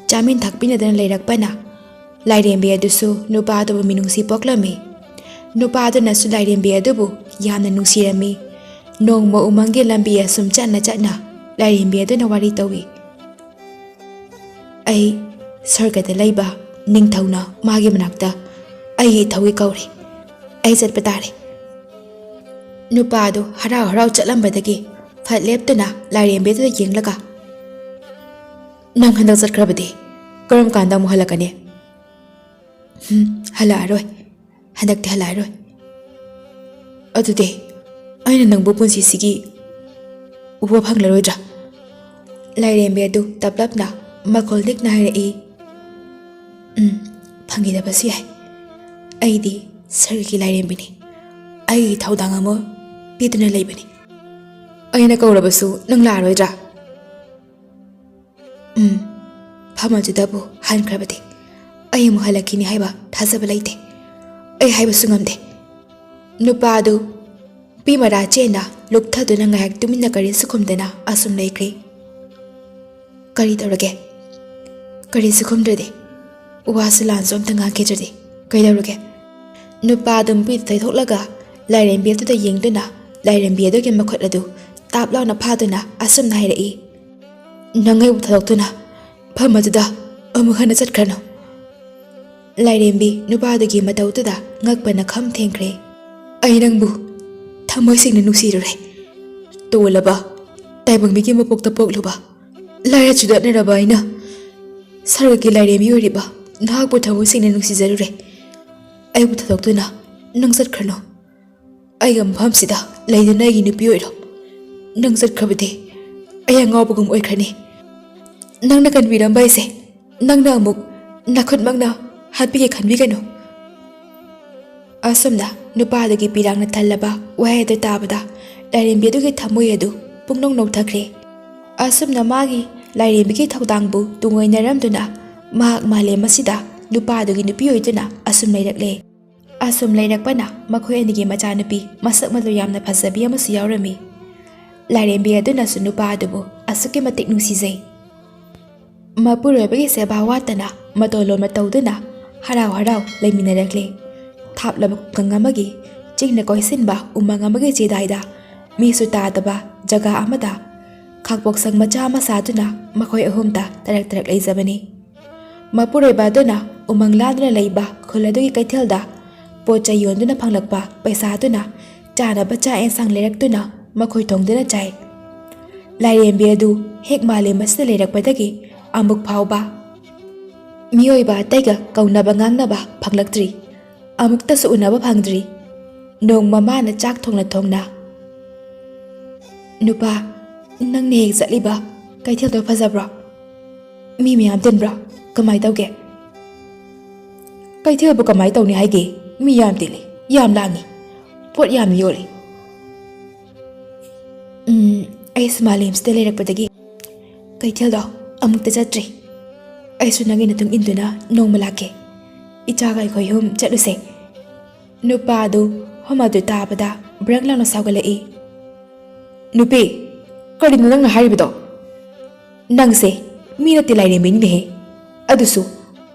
ꯆꯥꯃꯤꯟ ꯊꯛꯄꯤꯅꯗꯅ ꯂꯩꯔꯛꯄꯅ ꯂꯥꯏꯔꯦꯝꯕꯤ ꯑꯗꯨꯁꯨ ꯅꯨꯄꯥ ꯑꯗꯨꯕꯨ ꯃꯤꯅꯨꯡꯁꯤ ꯄꯣꯛꯂꯝꯃꯤ꯫ ꯅꯨꯄꯥ ꯑꯗꯨꯅꯁꯨ ꯂꯥꯏꯔꯦꯝꯕꯤ ꯑꯗꯨꯕꯨ ꯌꯥꯝꯅ ꯅꯨꯡꯁꯤꯔꯝꯃꯤ꯫ ꯅꯣꯡꯃ ꯎꯃꯪꯒꯤ ꯂꯝꯕꯤ ꯑꯁꯨꯝ ꯆꯠꯅ ꯆꯠꯅ ꯂꯥꯏꯔꯦꯝꯕꯤ ꯑꯗꯨꯅ ꯋꯥꯔꯤ ꯇꯧꯏ꯫ "ꯑꯩ ꯁꯔꯒꯗ ꯂꯩꯕ ꯅꯤꯡꯊꯧꯅ ꯃꯥꯒꯤ ꯃꯅꯥꯛꯇ ꯑꯩꯒꯤ ꯏꯊꯧꯒꯤ ꯀꯧꯔꯦ꯫ ꯑꯩ ꯆꯠꯄ ꯇꯥꯔꯦ꯫" ꯅꯨꯄꯥ ꯑꯗꯨ ꯍꯔꯥꯎ ꯍꯔꯥꯎ ꯆꯠꯂꯝꯕꯗꯒꯤ ꯐꯠ ꯂꯦꯞꯇꯨꯅ ꯂꯥꯏꯔꯦꯝꯕꯤ ꯑꯗꯨꯗ ꯌꯦꯡꯂꯒ, "ꯅꯪ ꯍꯟꯗꯛ ꯆꯠꯈ꯭ꯔꯕꯗꯤ ꯀꯔꯝ ꯀꯥꯟꯗ ꯑꯃꯨꯛ ꯍꯜꯂꯛꯀꯅꯤ?" "ꯍꯝ, ꯍꯜꯂꯛꯑꯔꯣꯏ꯫ ꯍꯟꯗꯛꯇꯤ ꯍꯜꯂꯛꯑꯔꯣꯏ꯫" "ꯑꯗꯨꯗꯤ ꯑꯩꯅ ꯅꯪꯕꯨ ꯄꯨꯟꯁꯤꯁꯤꯒꯤ ꯎꯕ ꯐꯪꯂꯔꯣꯏꯗ꯭ꯔꯥ?" ꯂꯥꯏꯔꯦꯝꯕꯤ ꯑꯗꯨ ꯇꯞꯂꯞꯅ ꯃꯈꯣꯜ ꯅꯤꯛꯅ ꯍꯥꯏꯔꯛꯏ꯫ "ꯎꯝ, ꯐꯪꯈꯤꯗꯕꯁꯨ ꯌꯥꯏ꯫ ꯑꯩꯗꯤ ꯁꯔꯒꯤ ꯂꯥꯏꯔꯦꯝꯕꯤꯅꯤ꯫ ꯑꯩꯒꯤ ꯊꯧꯗꯥꯡ ꯑꯃ ꯄꯤꯗꯨꯅ ꯂꯩꯕꯅꯤ꯫ ꯑꯩꯅ ꯀꯧꯔꯕꯁꯨ ꯅꯪ ꯂꯥꯛꯑꯔꯣꯏꯗ꯭ꯔꯥ?" "ꯎꯝ, ꯐꯝ ꯑꯗꯨꯗꯕꯨ ꯍꯟꯈ꯭ꯔꯕꯗꯤ ꯑꯩ ꯑꯃꯨꯛ ꯍꯜꯂꯛꯈꯤꯅꯤ ꯍꯥꯏꯕ ꯊꯥꯖꯕ ꯂꯩꯇꯦ꯫ ꯑꯩ ꯍꯥꯏꯕꯁꯨ ꯉꯝꯗꯦ꯫" ꯅꯨꯄꯥ ꯑꯗꯨ ꯄꯤ ꯃꯔꯥ ꯆꯦꯟꯅ ꯂꯨꯞꯊꯗꯨꯅ ꯉꯥꯏꯍꯥꯛ ꯇꯨꯃꯤꯟꯅ ꯀꯔꯤꯁꯨ ꯈꯨꯝꯗꯅ ꯑꯁꯨꯝ ꯂꯩꯈ꯭ꯔꯦ꯫ "ꯀꯔꯤ ꯇꯧꯔꯒꯦ? ꯀꯔꯤꯁꯨ ꯈꯨꯝꯗ꯭ꯔꯗꯤ, ꯋꯥꯁꯨ ꯂꯥꯟꯁꯨ ꯑꯝꯇ ꯉꯥꯡꯈꯤꯗ꯭ꯔꯗꯤ ꯀꯩꯗꯧꯔꯒꯦ?" ꯅꯨꯄꯥ ꯑꯗꯨ ꯃꯄꯤꯗꯨ ꯊꯩꯗꯣꯛꯂꯒ ꯂꯥꯏꯔꯦꯝꯕꯤ ꯑꯗꯨꯗ ꯌꯦꯡꯗꯨꯅ ꯂꯥꯏꯔꯦꯝꯕꯤ ꯑꯗꯨꯒꯤ ꯃꯈꯨꯠ ꯑꯗꯨ ꯇꯥꯞ ꯂꯥꯎꯅ ꯐꯥꯗꯨꯅ ꯑꯁꯨꯝꯅ ꯍꯥꯏꯔꯛꯏ꯫ "ꯅꯪ ꯑꯩꯕꯨ ꯊꯥꯗꯣꯛꯇꯨꯅ ꯃꯐꯝ ꯑꯗꯨꯗ ꯑꯃꯨꯛ ꯍꯟꯅ ꯆꯠꯈ꯭ꯔꯅꯨ꯫" ꯂꯥꯏꯔꯦꯝꯕꯤ ꯅꯨꯄꯥꯗꯨꯒꯤ ꯃꯇꯧꯗꯨꯗ ꯉꯛꯄꯅ ꯈꯝ ꯊꯦꯡꯈ꯭ꯔꯦ꯫ "ꯑꯩ ꯅꯪꯕꯨ ꯊꯃꯣꯏ ꯁꯦꯡꯅ ꯅꯨꯡꯁꯤꯔꯨꯔꯦ꯫ ꯇꯣꯜꯂꯕ ꯇꯥꯏꯕꯪ ꯃꯤꯒꯤ ꯃꯄꯣꯛꯇ ꯄꯣꯛꯂꯨꯕ, ꯂꯥꯏꯔ ꯆꯨꯗꯠꯅꯔꯕ ꯑꯩꯅ ꯁꯔꯒꯒꯤ ꯂꯥꯏꯔꯦꯝꯕꯤ ꯑꯣꯏꯔꯤꯕ ꯅꯍꯥꯛꯄꯨ ꯊꯃꯣꯏ ꯁꯦꯡꯅ ꯅꯨꯡꯁꯤꯖꯔꯨꯔꯦ꯫ ꯑꯩꯕꯨ ꯊꯥꯗꯣꯛꯇꯨꯅ ꯅꯪ ꯆꯠꯈ꯭ꯔꯅꯨ꯫ ꯑꯩꯒ ꯃꯐꯝꯁꯤꯗ ꯂꯩꯗꯨꯅ ꯑꯩꯒꯤ ꯅꯨꯄꯤ ꯑꯣꯏꯔꯣ꯫ ꯅꯪ ꯆꯠꯈ꯭ꯔꯕꯗꯤ ꯑꯩ ꯑꯉꯥꯎꯕꯒꯨꯝ ꯑꯣꯏꯈ꯭ꯔꯅꯤ꯫ ꯅꯪꯅ ꯀꯟꯕꯤꯔꯝꯕ ꯑꯩꯁꯦ ꯅꯪꯅ ꯑꯃꯨꯛ ꯅꯈꯨꯠꯃꯛꯅ ꯍꯥꯠꯄꯤꯒꯦ ꯈꯟꯕꯤꯒꯅꯨ꯫" ꯑꯁꯨꯝꯅ ꯅꯨꯄꯥꯗꯨꯒꯤ ꯄꯤꯔꯥꯡꯅ ꯊꯜꯂꯕ ꯋꯥꯍꯩ ꯑꯗꯨ ꯇꯥꯕꯗ ꯂꯥꯏꯔꯦꯝꯕꯤ ꯑꯗꯨꯒꯤ ꯊꯃꯣꯏ ꯑꯗꯨ ꯄꯨꯡꯅꯧ ꯅꯧꯊꯈ꯭ꯔꯦ꯫ ꯑꯁꯨꯝꯅ ꯃꯥꯒꯤ ꯂꯥꯏꯔꯦꯝꯕꯤꯒꯤ ꯊꯧꯗꯥꯡꯕꯨ ꯇꯨꯡꯑꯣꯏꯅꯔꯝꯗꯨꯅ ꯃꯍꯥꯛ ꯃꯥꯂꯦꯝ ꯑꯁꯤꯗ ꯅꯨꯄꯥꯗꯨꯒꯤ ꯅꯨꯄꯤ ꯑꯣꯏꯗꯨꯅ ꯑꯁꯨꯝ ꯂꯩꯔꯛꯂꯦ꯫ ꯑꯁꯨꯝ ꯂꯩꯔꯛꯄꯅ ꯃꯈꯣꯏ ꯑꯅꯤꯒꯤ ꯃꯆꯥꯅꯨꯄꯤ ꯃꯁꯛ ꯃꯇꯧ ꯌꯥꯝꯅ ꯐꯖꯕꯤ ꯑꯃꯁꯨ ꯌꯥꯎꯔꯝꯃꯤ꯫ ꯂꯥꯏꯔꯦꯝꯕꯤ ꯑꯗꯨꯅꯁꯨ ꯅꯨꯄꯥ ꯑꯗꯨꯕꯨ ꯑꯁꯨꯛꯀꯤ ꯃꯇꯤꯛ ꯅꯨꯡꯁꯤꯖꯩ꯫ ꯃꯄꯨꯔꯣꯏꯕꯒꯤ ꯁꯦꯕꯥ ꯋꯥꯠꯇꯅ ꯃꯇꯧ ꯂꯣꯟꯕ ꯇꯧꯗꯨꯅ ꯍꯔꯥꯎ ꯍꯔꯥꯎ ꯂꯩꯃꯤꯟꯅꯔꯛꯂꯦ꯫ ꯊꯥꯞꯂꯕ ꯈꯨꯡꯒꯪ ꯑꯃꯒꯤ ꯆꯤꯡꯅ ꯀꯣꯏꯁꯤꯟꯕ ꯎꯃꯪ ꯑꯃꯒꯤ ꯆꯦꯗꯥꯏꯗ ꯃꯤꯁꯨ ꯇꯥꯗꯕ ꯖꯒꯥ ꯑꯃꯗ ꯈꯥꯛꯄꯣꯛꯁꯪ ꯃꯆꯥ ꯑꯃ ꯁꯥꯗꯨꯅ ꯃꯈꯣꯏ ꯑꯍꯨꯝꯇ ꯇꯔꯛ ꯇꯔꯛ ꯂꯩꯖꯕꯅꯤ꯫ ꯃꯄꯨꯔꯣꯏꯕ ꯑꯗꯨꯅ ꯎꯃꯪ ꯂꯥꯟꯗꯨꯅ ꯂꯩꯕ ꯈꯨꯜ ꯑꯗꯨꯒꯤ ꯀꯩꯊꯦꯜꯗ ꯄꯣꯠ ꯆꯩ ꯌꯣꯟꯗꯨꯅ ꯐꯪꯂꯛꯄ ꯄꯩꯁꯥ ꯑꯗꯨꯅ ꯆꯥꯅꯕ ꯆꯥꯛ ꯑꯦꯟꯁꯥꯡ ꯂꯩꯔꯛꯇꯨꯅ ꯃꯈꯣꯏ ꯊꯣꯡꯗꯨꯅ ꯆꯥꯏ꯫ ꯂꯥꯏꯔꯦꯝꯕꯤ ꯑꯗꯨ ꯍꯦꯛ ꯃꯥꯂꯦꯝ ꯑꯁꯤꯗ ꯂꯩꯔꯛꯄꯗꯒꯤ ꯑꯃꯨꯛ ꯐꯥꯎꯕ ꯃꯤꯑꯣꯏꯕ ꯑꯇꯩꯒ ꯀꯧꯅꯕ ꯉꯥꯡꯅꯕ ꯐꯪꯂꯛꯇ꯭ꯔꯤ꯫ ꯑꯃꯨꯛꯇꯁꯨ ꯎꯅꯕ ꯐꯪꯗ꯭ꯔꯤ꯫ ꯅꯣꯡꯃ ꯃꯥꯅ ꯆꯥꯛ ꯊꯣꯡꯅ ꯊꯣꯡꯅ, "ꯅꯨꯄꯥ, ꯅꯪꯅ ꯍꯦꯛ ꯆꯠꯂꯤꯕ ꯀꯩꯊꯦꯜꯗꯣ ꯐꯖꯕ꯭ꯔꯣ? ꯃꯤ ꯃꯌꯥꯝ ꯇꯤꯟꯕ꯭ꯔꯣ? ꯀꯃꯥꯏ ꯇꯧꯒꯦ?" "ꯀꯩꯊꯦꯜꯕꯨ ꯀꯃꯥꯏ ꯇꯧꯅꯤ ꯍꯥꯏꯒꯦ? ꯃꯤ ꯌꯥꯝ ꯇꯤꯜꯂꯤ, ꯌꯥꯝ ꯂꯥꯡꯉꯤ, ꯄꯣꯠ ꯌꯥꯝ ꯌꯣꯜꯂꯤ꯫ ꯎꯝ, ꯑꯩꯁꯨ ꯃꯥꯂꯦꯝꯁꯤꯗ ꯂꯩꯔꯛꯄꯗꯒꯤ ꯀꯩꯊꯦꯜꯗꯣ ꯑꯃꯨꯛꯇ ꯆꯠꯇ꯭ꯔꯤ꯫ ꯑꯩꯁꯨ ꯅꯪꯒꯤ ꯃꯇꯨꯡ ꯏꯟꯗꯨꯅ ꯅꯣꯡꯃ ꯂꯥꯛꯀꯦ꯫ ꯏꯆꯥꯒ ꯑꯩꯈꯣꯏ ꯑꯍꯨꯝ ꯆꯠꯂꯨꯁꯦ꯫" ꯅꯨꯄꯥ ꯑꯗꯨ ꯍꯣꯝ ꯑꯗꯨ ꯇꯥꯕꯗ ꯕ꯭ꯔꯪ ꯂꯥꯎꯅ ꯁꯥꯎꯒꯠꯂꯛꯏ꯫ "ꯅꯨꯄꯤ, ꯀꯔꯤꯅꯣ ꯅꯪꯅ ꯍꯥꯏꯔꯤꯕꯗꯣ? ꯅꯪꯁꯦ ꯃꯤ ꯅꯠꯇꯦ, ꯂꯥꯏꯔꯦꯝꯕꯤꯅꯤꯅꯦꯍꯦ꯫ ꯑꯗꯨꯁꯨ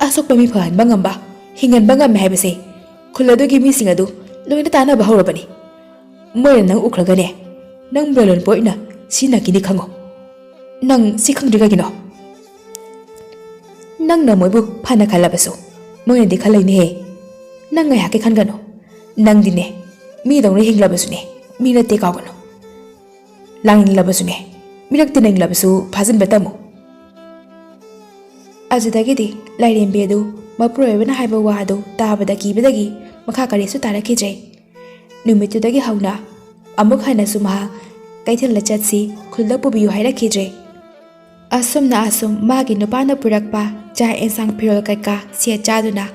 ꯑꯁꯣꯛꯄ ꯃꯤ ꯐꯍꯟꯕ ꯉꯝꯕ, ꯍꯤꯡꯍꯟꯕ ꯉꯝꯃꯦ ꯍꯥꯏꯕꯁꯦ ꯈꯨꯜ ꯑꯗꯨꯒꯤ ꯃꯤꯁꯤꯡ ꯑꯗꯨ ꯂꯣꯏꯅ ꯇꯥꯟꯅꯕ ꯍꯧꯔꯕꯅꯤ꯫ ꯃꯣꯏꯅ ꯅꯪ ꯎꯈ꯭ꯔꯒꯅꯦ, ꯅꯪ ꯂꯂꯣꯟꯕ ꯑꯣꯏꯅ ꯁꯤꯖꯤꯟꯅꯈꯤꯅꯤ ꯈꯪꯉꯣ꯫ ꯅꯪ ꯁꯤ ꯈꯪꯗ꯭ꯔꯤ ꯀꯩꯒꯤꯅꯣ?" "ꯅꯪꯅ ꯃꯣꯏꯕꯨ ꯐꯅ ꯈꯜꯂꯕꯁꯨ ꯃꯣꯏꯅꯗꯤ ꯈꯜꯂꯣꯏꯅꯦꯍꯦ꯫ ꯅꯪ ꯉꯥꯏꯍꯥꯛꯀꯤ ꯈꯟꯒꯅꯨ꯫ ꯅꯪꯗꯤꯅꯦ, ꯃꯤꯗꯧꯅ ꯍꯤꯡꯂꯕꯁꯨꯅꯦ, ꯃꯤ ꯅꯠꯇꯦ ꯀꯥꯎꯒꯅꯨ꯫ ꯂꯥꯡꯅꯤꯡꯂꯕꯁꯨꯅꯦ, ꯃꯤꯔꯛ ꯇꯤꯟꯅꯅꯤꯡꯂꯕꯁꯨ ꯐꯥꯖꯤꯟꯕ ꯇꯝꯃꯨ꯫" ꯑꯗꯨꯗꯒꯤꯗꯤ ꯂꯥꯏꯔꯦꯝꯕꯤ ꯑꯗꯨ ꯃꯄꯨꯔꯣꯏꯕꯅ ꯍꯥꯏꯕ ꯋꯥ ꯑꯗꯨ ꯇꯥꯕꯗ ꯀꯤꯕꯗꯒꯤ ꯃꯈꯥ ꯀꯔꯤꯁꯨ ꯇꯥꯔꯛꯈꯤꯗ꯭ꯔꯦ꯫ ꯅꯨꯃꯤꯠꯇꯨꯗꯒꯤ ꯍꯧꯅ ꯑꯃꯨꯛ ꯍꯟꯅꯁꯨ ꯃꯍꯥꯛ ꯀꯩꯊꯦꯜꯗ ꯆꯠꯁꯤ, ꯈꯨꯜꯗ ꯄꯨꯕꯤꯌꯨ ꯍꯥꯏꯔꯛꯈꯤꯗ꯭ꯔꯦ꯫ ꯑꯁꯨꯝꯅ ꯑꯁꯨꯝ ꯃꯥꯒꯤ ꯅꯨꯄꯥꯅ ꯄꯨꯔꯛꯄ ꯆꯥꯛ ꯑꯦꯟꯁꯥꯡ, ꯐꯤꯔꯣꯜ ꯀꯩꯀꯥ ꯁꯦꯠ ꯆꯥꯗꯨꯅ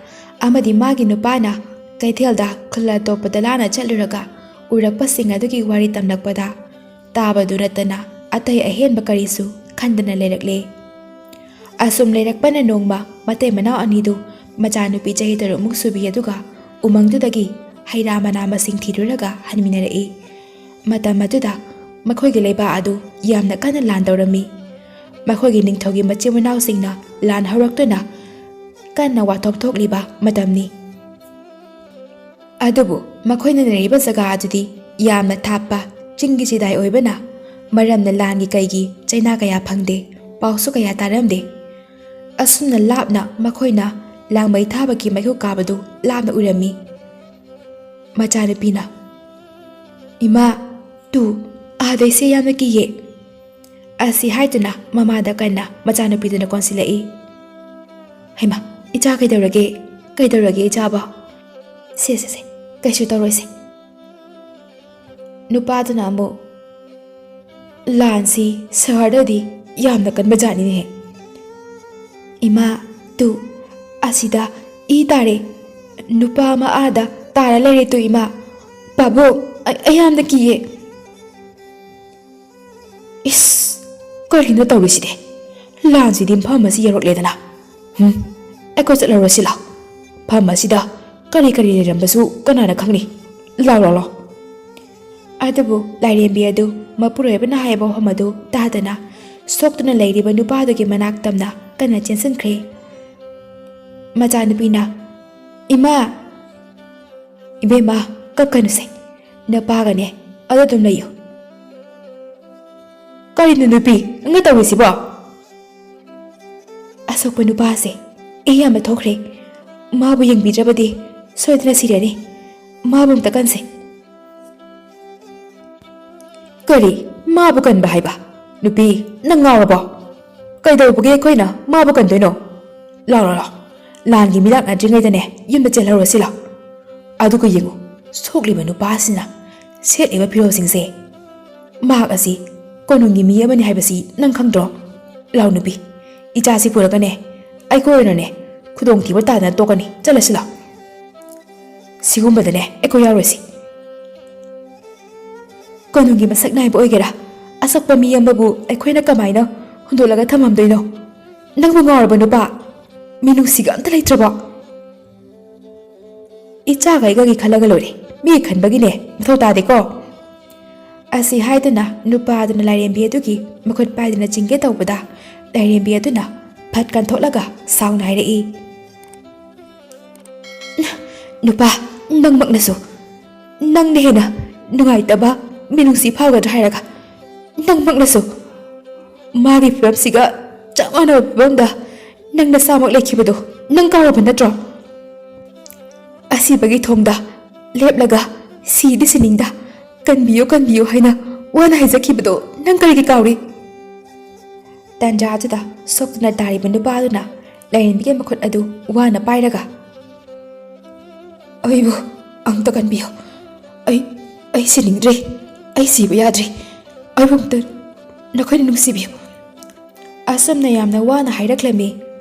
ꯑꯃꯗꯤ ꯃꯥꯒꯤ ꯅꯨꯄꯥꯅ ꯀꯩꯊꯦꯜꯗ ꯈꯨꯜ ꯑꯇꯣꯞꯄꯗ ꯂꯥꯟꯅ ꯆꯠꯂꯨꯔꯒ ꯎꯔꯛꯄꯁꯤꯡ ꯑꯗꯨꯒꯤ ꯋꯥꯔꯤ ꯇꯝꯂꯛꯄꯗ ꯇꯥꯕꯗꯨ ꯅꯠꯇꯅ ꯑꯇꯩ ꯑꯍꯦꯟꯕ ꯀꯔꯤꯁꯨ ꯈꯟꯗꯅ ꯂꯩꯔꯛꯂꯦ꯫ ꯑꯁꯨꯝ ꯂꯩꯔꯛꯄꯅ ꯅꯣꯡꯃ ꯃꯇꯩ ꯃꯅꯥꯎ ꯑꯅꯤꯗꯨ ꯃꯆꯥꯅꯨꯄꯤ ꯆꯍꯤ ꯇꯔꯨꯛꯃꯨꯛ ꯁꯨꯕꯤ ꯑꯗꯨꯒ ꯎꯃꯪꯗꯨꯗꯒꯤ ꯍꯩ ꯔꯥ ꯃꯅꯥ ꯃꯁꯤꯡ ꯊꯤꯔꯨꯔꯒ ꯍꯟꯃꯤꯟꯅꯔꯛꯏ꯫ ꯃꯇꯝ ꯑꯗꯨꯗ ꯃꯈꯣꯏꯒꯤ ꯂꯩꯕꯥꯛ ꯑꯗꯨ ꯌꯥꯝꯅ ꯀꯟꯅ ꯂꯥꯟ ꯇꯧꯔꯝꯃꯤ꯫ ꯃꯈꯣꯏꯒꯤ ꯅꯤꯡꯊꯧꯒꯤ ꯃꯆꯤꯟ ꯃꯅꯥꯎꯁꯤꯡꯅ ꯂꯥꯟ ꯍꯧꯔꯛꯇꯨꯅ ꯀꯟꯅ ꯋꯥꯊꯣꯛ ꯊꯣꯛꯂꯤꯕ ꯃꯇꯝꯅꯤ꯫ ꯑꯗꯨꯕꯨ ꯃꯈꯣꯏꯅ ꯂꯩꯔꯤꯕ ꯖꯒꯥ ꯑꯗꯨꯗꯤ ꯌꯥꯝꯅ ꯊꯥꯞꯄ ꯆꯤꯡꯒꯤ ꯆꯤꯗꯥꯏ ꯑꯣꯏꯕꯅ ꯃꯔꯝꯅ ꯂꯥꯟꯒꯤ ꯀꯩꯒꯤ ꯆꯩꯅꯥ ꯀꯌꯥ ꯐꯪꯗꯦ, ꯄꯥꯎꯁꯨ ꯀꯌꯥ ꯇꯥꯔꯝꯗꯦ꯫ ꯑꯁꯨꯝꯅ ꯂꯥꯞꯅ ꯃꯈꯣꯏꯅ ꯂꯥꯡꯃꯩ ꯊꯥꯕꯒꯤ ꯃꯩꯍꯧ ꯀꯥꯕꯗꯨ ꯂꯥꯞꯅ ꯎꯔꯝꯃꯤ꯫ ꯃꯆꯥꯅꯨꯄꯤꯅ, "ꯏꯃꯥ, ꯇꯨ, ꯑꯥꯗꯩꯁꯦ ꯌꯥꯝꯅ ꯀꯤꯌꯦ" ꯑꯁꯤ ꯍꯥꯏꯗꯨꯅ ꯃꯃꯥꯗ ꯀꯟꯅ ꯃꯆꯥꯅꯨꯄꯤꯗꯨꯅ ꯀꯣꯟꯁꯤꯜꯂꯛꯏ꯫ "ꯍꯩꯃꯥ, ꯏꯆꯥ ꯀꯩꯗꯧꯔꯒꯦ? ꯀꯩꯗꯧꯔꯒꯦ ꯏꯆꯥꯕꯣ?" "ꯁꯦ, ꯁꯦ, ꯁꯦ, ꯀꯩꯁꯨ ꯇꯧꯔꯣꯏꯁꯦ꯫" ꯅꯨꯄꯥꯗꯨꯅ ꯑꯃꯨꯛ, "ꯂꯥꯟꯁꯤ ꯁꯍꯔꯗꯗꯤ ꯌꯥꯝꯅ ꯀꯟꯕ ꯖꯥꯠꯅꯤꯅꯦꯍꯦ꯫ ꯏꯃꯥ, ꯇꯨ, ꯑꯁꯤꯗ ꯏ ꯇꯥꯔꯦ꯫ ꯅꯨꯄꯥ ꯑꯃ ꯑꯥꯗ ꯇꯥꯔ ꯂꯩꯔꯦ ꯇꯨ ꯏꯃꯥ꯫ ꯄꯥꯕꯨꯡ, ꯑꯩ, ꯑꯩ ꯌꯥꯝꯅ ꯀꯤꯌꯦ꯫" "ꯏꯁ, ꯀꯔꯤꯅꯣ ꯇꯧꯔꯤꯁꯤꯗꯤ? ꯂꯥꯟꯁꯤꯗꯤ ꯃꯐꯝ ꯑꯁꯤ ꯌꯧꯔꯛꯂꯦꯗꯅ꯫ ꯍꯨꯝ, ꯑꯩꯈꯣꯏ ꯆꯠꯂꯨꯔꯁꯤ ꯂꯥꯎ꯫ ꯃꯐꯝ ꯑꯁꯤꯗ ꯀꯔꯤ ꯀꯔꯤ ꯂꯩꯔꯝꯕꯁꯨ ꯀꯅꯥꯅ ꯈꯪꯅꯤ꯫ ꯂꯥꯎ, ꯂꯥꯎ, ꯂꯥꯎ꯫" ꯑꯗꯨꯕꯨ ꯂꯥꯏꯔꯦꯝꯕꯤ ꯑꯗꯨ ꯃꯄꯨꯔꯣꯏꯕꯅ ꯍꯥꯏꯕ ꯋꯥꯐꯝ ꯑꯗꯨ ꯇꯥꯗꯅ ꯁꯣꯛꯇꯨꯅ ꯂꯩꯔꯤꯕ ꯅꯨꯄꯥꯗꯨꯒꯤ ꯃꯅꯥꯛ ꯇꯝꯅ ꯀꯟꯅ ꯆꯦꯟꯁꯤꯟꯈ꯭ꯔꯦ꯫ ꯃꯆꯥꯅꯨꯄꯤꯅ, "ꯏꯃꯥ, ꯏꯕꯦꯝꯃ, ꯀꯞꯀꯅꯨꯁꯦ꯫ ꯅꯄꯥꯒꯅꯦ ꯑꯗꯨ ꯑꯗꯨꯝ ꯂꯩꯌꯨ꯫" "ꯀꯔꯤꯅꯣ ꯅꯨꯄꯤ, ꯅꯪꯅ ꯇꯧꯔꯤꯁꯤꯕꯣ?" "ꯑꯁꯣꯛꯄ ꯅꯨꯄꯥꯁꯦ ꯏ ꯌꯥꯝꯅ ꯊꯣꯛꯈ꯭ꯔꯦ꯫ ꯃꯥꯕꯨ ꯌꯦꯡꯕꯤꯗ꯭ꯔꯕꯗꯤ ꯁꯣꯏꯗꯅ ꯁꯤꯔꯅꯤ꯫ ꯃꯥꯕꯨ ꯑꯝꯇ ꯀꯟꯁꯦ꯫" "ꯀꯔꯤ? ꯃꯥꯕꯨ ꯀꯟꯕ ꯍꯥꯏꯕ? ꯅꯨꯄꯤ, ꯅꯪ ꯉꯥꯎꯔꯕꯣ? ꯀꯩꯗꯧꯕꯒꯤ ꯑꯩꯈꯣꯏꯅ ꯃꯥꯕꯨ ꯀꯟꯗꯣꯏꯅꯣ? ꯂꯥꯎ, ꯂꯥꯎ, ꯂꯥꯎ꯫ ꯂꯥꯟꯒꯤ ꯃꯤꯂꯥꯛ ꯅꯠꯇ꯭ꯔꯤꯉꯩꯗꯅꯦ ꯌꯨꯝꯗ ꯆꯦꯜꯍꯧꯔꯁꯤ ꯂꯥꯎ꯫ ꯑꯗꯨꯒ ꯌꯦꯡꯉꯨ, ꯁꯣꯛꯂꯤꯕ ꯅꯨꯄꯥꯁꯤꯅ ꯁꯦꯠꯂꯤꯕ ꯐꯤꯔꯣꯜꯁꯤꯡꯁꯦ꯫ ꯃꯍꯥꯛ ꯑꯁꯤ ꯀꯣꯅꯨꯡꯒꯤ ꯃꯤ ꯑꯃꯅꯤ ꯍꯥꯏꯕꯁꯤ ꯅꯪ ꯈꯪꯗ꯭ꯔꯣ? ꯂꯥꯎ ꯅꯨꯄꯤ, ꯏꯆꯥꯁꯤ ꯄꯨꯔꯒꯅꯦ ꯑꯩꯈꯣꯏ ꯑꯣꯏꯅꯅꯦ ꯈꯨꯗꯣꯡꯊꯤꯕ ꯇꯥꯗꯅ ꯇꯣꯛꯀꯅꯤ꯫ ꯆꯠꯂꯁꯤ ꯂꯥꯎ꯫ ꯁꯤꯒꯨꯝꯕꯗꯅꯦ ꯑꯩꯈꯣꯏ ꯌꯥꯎꯔꯣꯏꯁꯤ꯫ ꯀꯣꯅꯨꯡꯒꯤ ꯃꯁꯛ ꯅꯥꯏꯕ ꯑꯣꯏꯒꯦꯔꯥ, ꯑꯁꯛꯄ ꯃꯤ ꯑꯃꯕꯨ ꯑꯩꯈꯣꯏꯅ ꯀꯃꯥꯏꯅ ꯍꯨꯟꯗꯣꯛꯂꯒ ꯊꯝꯃꯝꯗꯣꯏꯅꯣ? ꯅꯪꯕꯨ ꯉꯥꯎꯔꯕ ꯅꯨꯄꯥ? ꯃꯤꯅꯨꯡꯁꯤꯒ ꯑꯝꯇ ꯂꯩꯇ꯭ꯔꯕꯣ?" "ꯏꯆꯥꯒ ꯑꯩꯒꯒꯤ ꯈꯜꯂꯒ ꯂꯣꯏꯔꯦ, ꯃꯤ ꯈꯟꯕꯒꯤꯅꯦ ꯃꯊꯧ ꯇꯥꯗꯦꯀꯣ꯫" ꯑꯁꯤ ꯍꯥꯏꯗꯨꯅ ꯅꯨꯄꯥꯗꯨꯅ ꯂꯥꯏꯔꯦꯝꯕꯤ ꯑꯗꯨꯒꯤ ꯃꯈꯨꯠ ꯄꯥꯏꯗꯨꯅ ꯆꯤꯡꯒꯦ ꯇꯧꯕꯗ, ꯂꯥꯏꯔꯦꯝꯕꯤ ꯑꯗꯨꯅ ꯐꯠ ꯀꯟꯊꯣꯛꯂꯒ ꯁꯥꯎꯅ ꯍꯥꯏꯔꯛꯏ, "ꯅꯨꯄꯥ, ꯅꯪꯃꯛꯅꯁꯨ, ꯅꯪꯅ ꯍꯦꯟꯅ ꯅꯨꯡꯉꯥꯏꯇꯕ ꯃꯤꯅꯨꯡꯁꯤ ꯐꯥꯎꯒꯗ꯭ꯔꯥ ꯍꯥꯏꯔꯒ, ꯅꯪꯃꯛꯅꯁꯨ ꯃꯥꯒꯤ ꯐꯤꯕꯝꯁꯤꯒ ꯆꯞ ꯃꯥꯟꯅꯕ ꯐꯤꯕꯝꯗ ꯅꯪ ꯅꯁꯥꯃꯛ ꯂꯩꯈꯤꯕꯗꯣ ꯅꯪ ꯀꯥꯎꯔꯕ ꯅꯠꯇ꯭ꯔꯣ? ꯑꯁꯤꯕꯒꯤ ꯊꯣꯡꯗ ꯂꯦꯞꯂꯒ ꯁꯤꯗꯤ ꯁꯤꯅꯤꯡꯗ ꯀꯟꯕꯤꯌꯨ, ꯀꯟꯕꯤꯌꯨ ꯍꯥꯏꯅ ꯋꯥꯅ ꯍꯥꯏꯖꯈꯤꯕꯗꯣ ꯅꯪ ꯀꯔꯤꯒꯤ ꯀꯥꯎꯔꯤ?" ꯇꯟꯖꯥ ꯑꯗꯨꯗ ꯁꯣꯛꯇꯨꯅ ꯇꯥꯔꯤꯕ ꯅꯨꯄꯥ ꯑꯗꯨꯅ ꯂꯥꯏꯔꯦꯝꯕꯤꯒꯤ ꯃꯈꯨꯠ ꯑꯗꯨ ꯋꯥꯅ ꯄꯥꯏꯔꯒ, "ꯑꯩꯕꯨ ꯑꯝꯇ ꯀꯟꯕꯤꯌꯨ꯫ ꯑꯩ, ꯑꯩ ꯁꯤꯅꯤꯡꯗ꯭ꯔꯦ꯫ ꯑꯩ ꯁꯤꯕ ꯌꯥꯗ꯭ꯔꯦ꯫ ꯑꯩꯕꯨ ꯑꯝꯇ ꯅꯈꯣꯏꯅ ꯅꯨꯡꯁꯤꯕꯤꯌꯨ꯫" ꯑꯁꯨꯝꯅ ꯌꯥꯝꯅ ꯋꯥꯅ ꯍꯥꯏꯔꯛꯂꯝꯃꯤ꯫